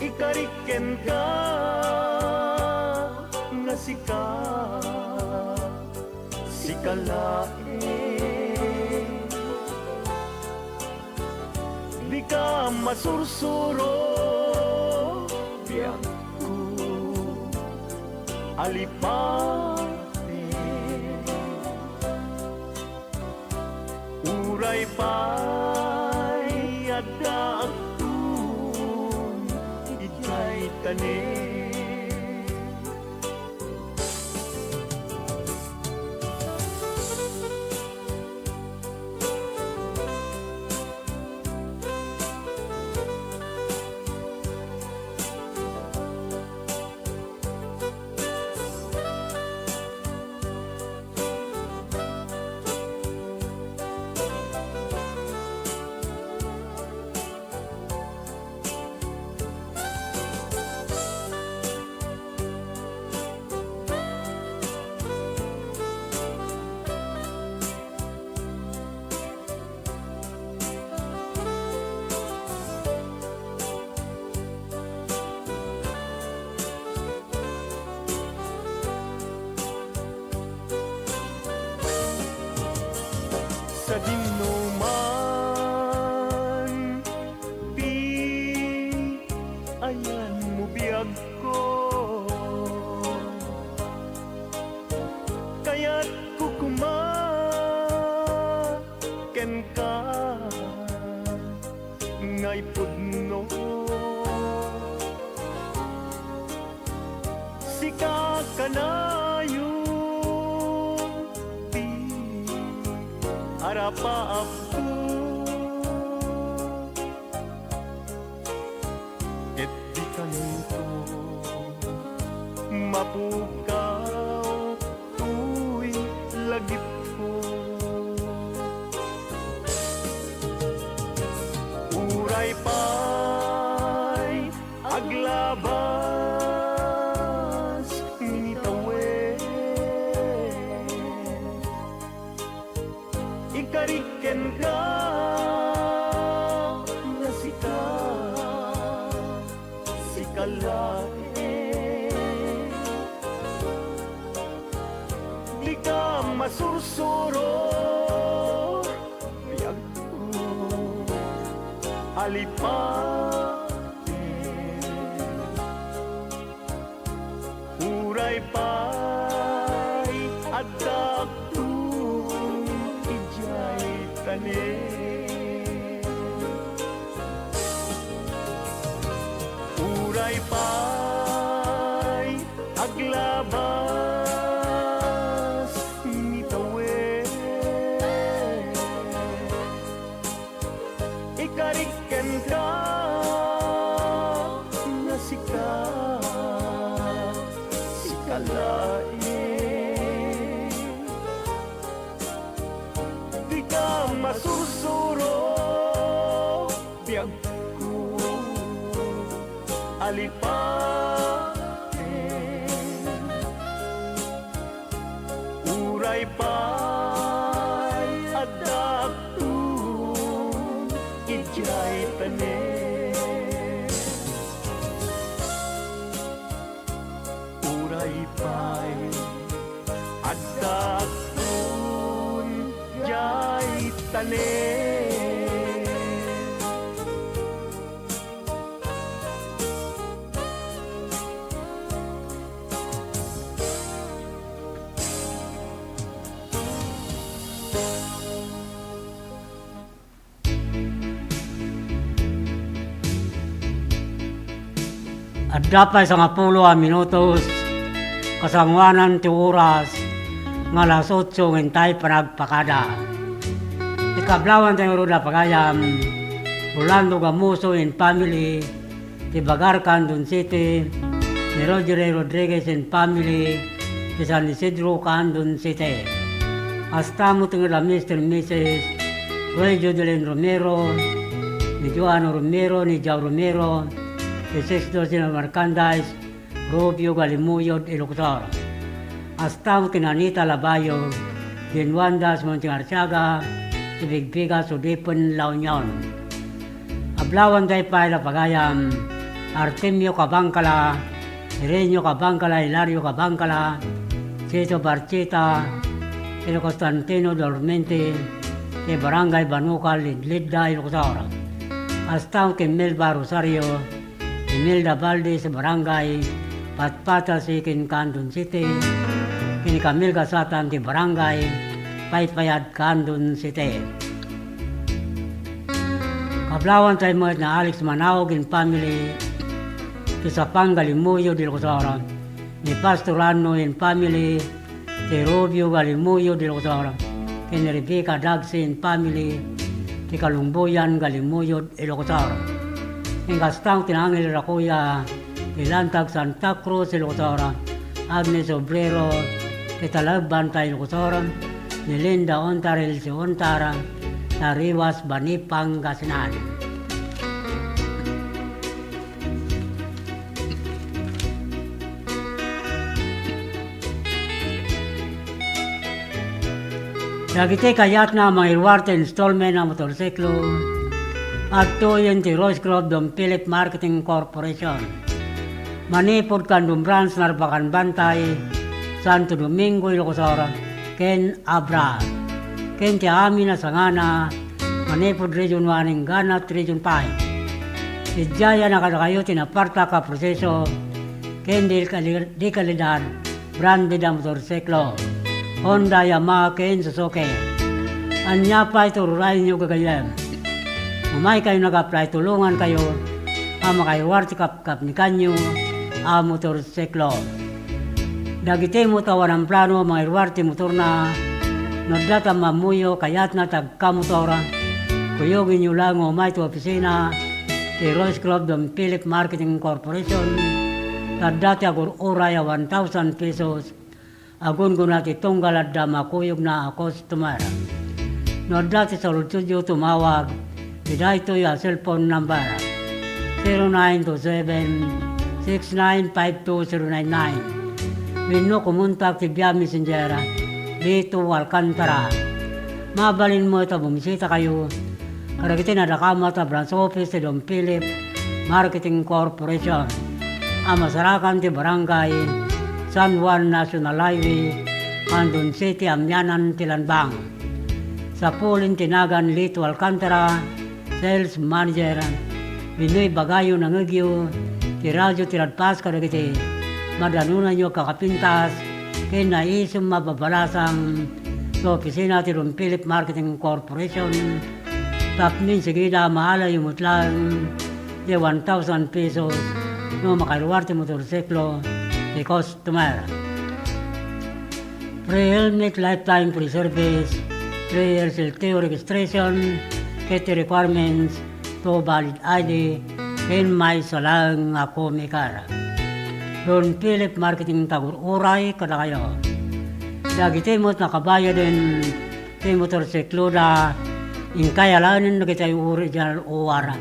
ikarik kenka nga sika, sika laeng. Dika masursuro, biagko, alipaten. Uray pay adda agtun idiay tanem. Sadinoman ti ayanmo biagko, kayatko koma kenka nga ipudno. Sika kanayon ti arapaapko, ket dikanto mapukaw toy lagipko. Uray pay aglabas ni tawen, ikarik kenka nga sika, sika laeng. Dika masursuro, biagko, alipaten. Uray pay adda agtun idiay tanem. Uray pay aglabas ni tawen, ikarik ken Masursuro biagko, alipaten. Uray pay addaakton idiay tanem. Uray pay addaakton diay tanem. Adda pay sangapulo a minutos kasangoanan ti oras nga alas otso nga intay panagpakada. Ti kablawanta ngarud a pagayam, Rolando Gamuso and family, ti Bagar, Candon City, ni Roger A. Rodriguez and family, ti San Isidro, Candon City. Kasta met ngarud a Mister and Missus Roy Jodelin Romero, ni Joano Romero, ni Jao Romero, ti Six Dozen of Merchandise, Rubio Galimuyod, Ilocos Sur. Kasta met ken Anita Labayo, Jane Wanda Monte Arciaga, ti Bigbiga, Sudipen, La Union. Kablawanta pay a pagayam, Artemio Cabangcala, Irenio Cabangcala, Hilario Cabangcala, Chito Barchita, el Constantino Dormente, ti Barangay Banucal, Lidlidda, Ilocos Sur. Kasta met ken Melba Rosario, Imelda Valdez, Barangay Patpata, Siquijor, Candon City, ken ni Camille Gasatan ti Barangay Paypayad, Candon City. Kablawanta met ni Alex Manaog and family, ti Sapang Galimuyod, Ilocos Sur, ni Pastor Anno and family, ti Rubio Galimuyod, Ilocos Sur, ken ni Rebecca Dagsi and family, ti Kalumboyan, Galimuyod, Ilocos Sur. Ken kasta met ni Angel Racuya, ti Lantag, Santa Cruz, Ilocos Sur, Agnes Obrero, ti Talaebbanta, Ilocos Sur, ni Linda Ontar, Elsie Ontar, Tariwas, Bani, Pangasinan. Dagiti kayatna a mangiruar ti installment a motorsiklo, adtoyen ti Rose Club Don Philip Marketing Corporation. Manipud Candon Branch, Narbacan Bantay, Santo Domingo, Ilocos Sur, ken Abra. Ken ti amin a sangana, manipud Region one, inggana ti Region five. Idiay a kadakayo ti napartak a proseso ken di kali-, di kalidad, branded a motorsiklo, Honda, Yamaha, ken Suzuki. Ania pay ti ururayenyo, gagayyem? Umaykayo nga apply, tulongankayo a makairuar ti kap- kapnikanyo a motorsiklo. Dagiti met a awan plano a mangiruar ti motorna, no adda ti ammuyo, kayatna ti agkamotor, kuyogenyo laeng nga umay ti opisina ti Rose Club Don Philip Marketing Corporation, ta adda ti agur-uray a one thousand pesos. Agunggona ti tunggal adda makuyogna a customer. No adda ti saludsodyo, tumawag iti daytoy a cellphone number, zero nine two seven, six nine five two zero nine nine. Wenno kumontak ti via Messenger, Lito Alcantara. Mabalin met a bumisitakayo kadagiti nadakamat a branch office ti Don Philip Marketing Corporation a masarakan ti Barangay San Juan, National Highway, Candon City, amianan ti Lanbang. Sapulin ti nagan Lito Alcantara, Sales Manager, wenno ibagayo nangegyo ti radio ti Radpas kadagiti madanonanyo a kakapintas ken naisem a babalasang ti opisina ti Don Philip Marketing Corporation, tapno insigida a maalayo met laeng ti one thousand pesos no makairuar ti motorsiklo ti customer. Free helmet, lifetime free service, three years L T O registration, ket ti requirements to valid I D, ken maysa laeng a comic card. Don Philip Marketing, tagur-uray kadakayo. Dagiti met nakabayaden ti motorsikloda, Inkay alaenen dagiti ay-uri idiay O R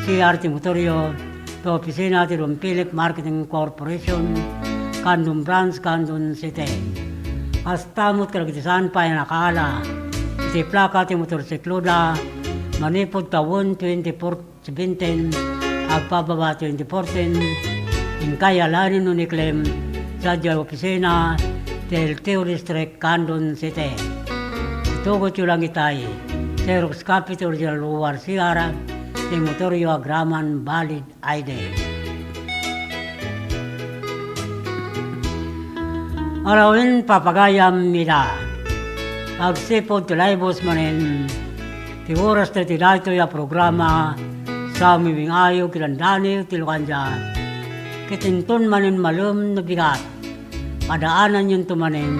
C R ti motoryo, ti opisina ti Don Philip Marketing Corporation, Candon Branch, Candon City. Kasta met kadagiti saan pay a nakaala iti plaka ti motorsikloda, manipud tawen twenty fourteen, agpababa twenty fourteen, inkay alaenen wenno iklem sadiay opisina ti L T O District, Candon City. Itugotyo lang itay, xerox copy ti original O R C R ti motoryo agraman valid I D. Alawen, papagayam ida. Agsipud ti laibus manen ti oras daytoy a programa, sa umiwing-ayo ken dandani ti lukandia. Ket inton manen malem no bigat, padaananyonto manen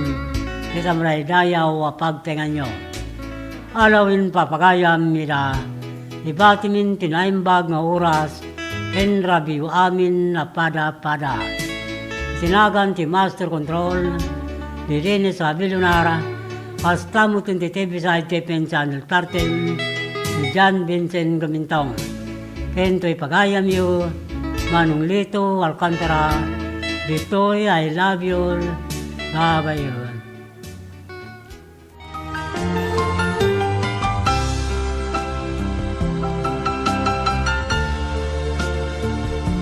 ti tamraydayaw a pagtengnganyo. Alawen, papagayam ida, ibatimin ti naimbag nga oras ken rabii amin a pada-pada. Iti nagan ti Master Control, ni Dennis Abilonar, kasta met ti T V side T P N Channel thirteen, ni John Vincent Gumintong. Ken toy pagayamyo, Manong Lito Alcantara, ditoy I love you all. Babayon.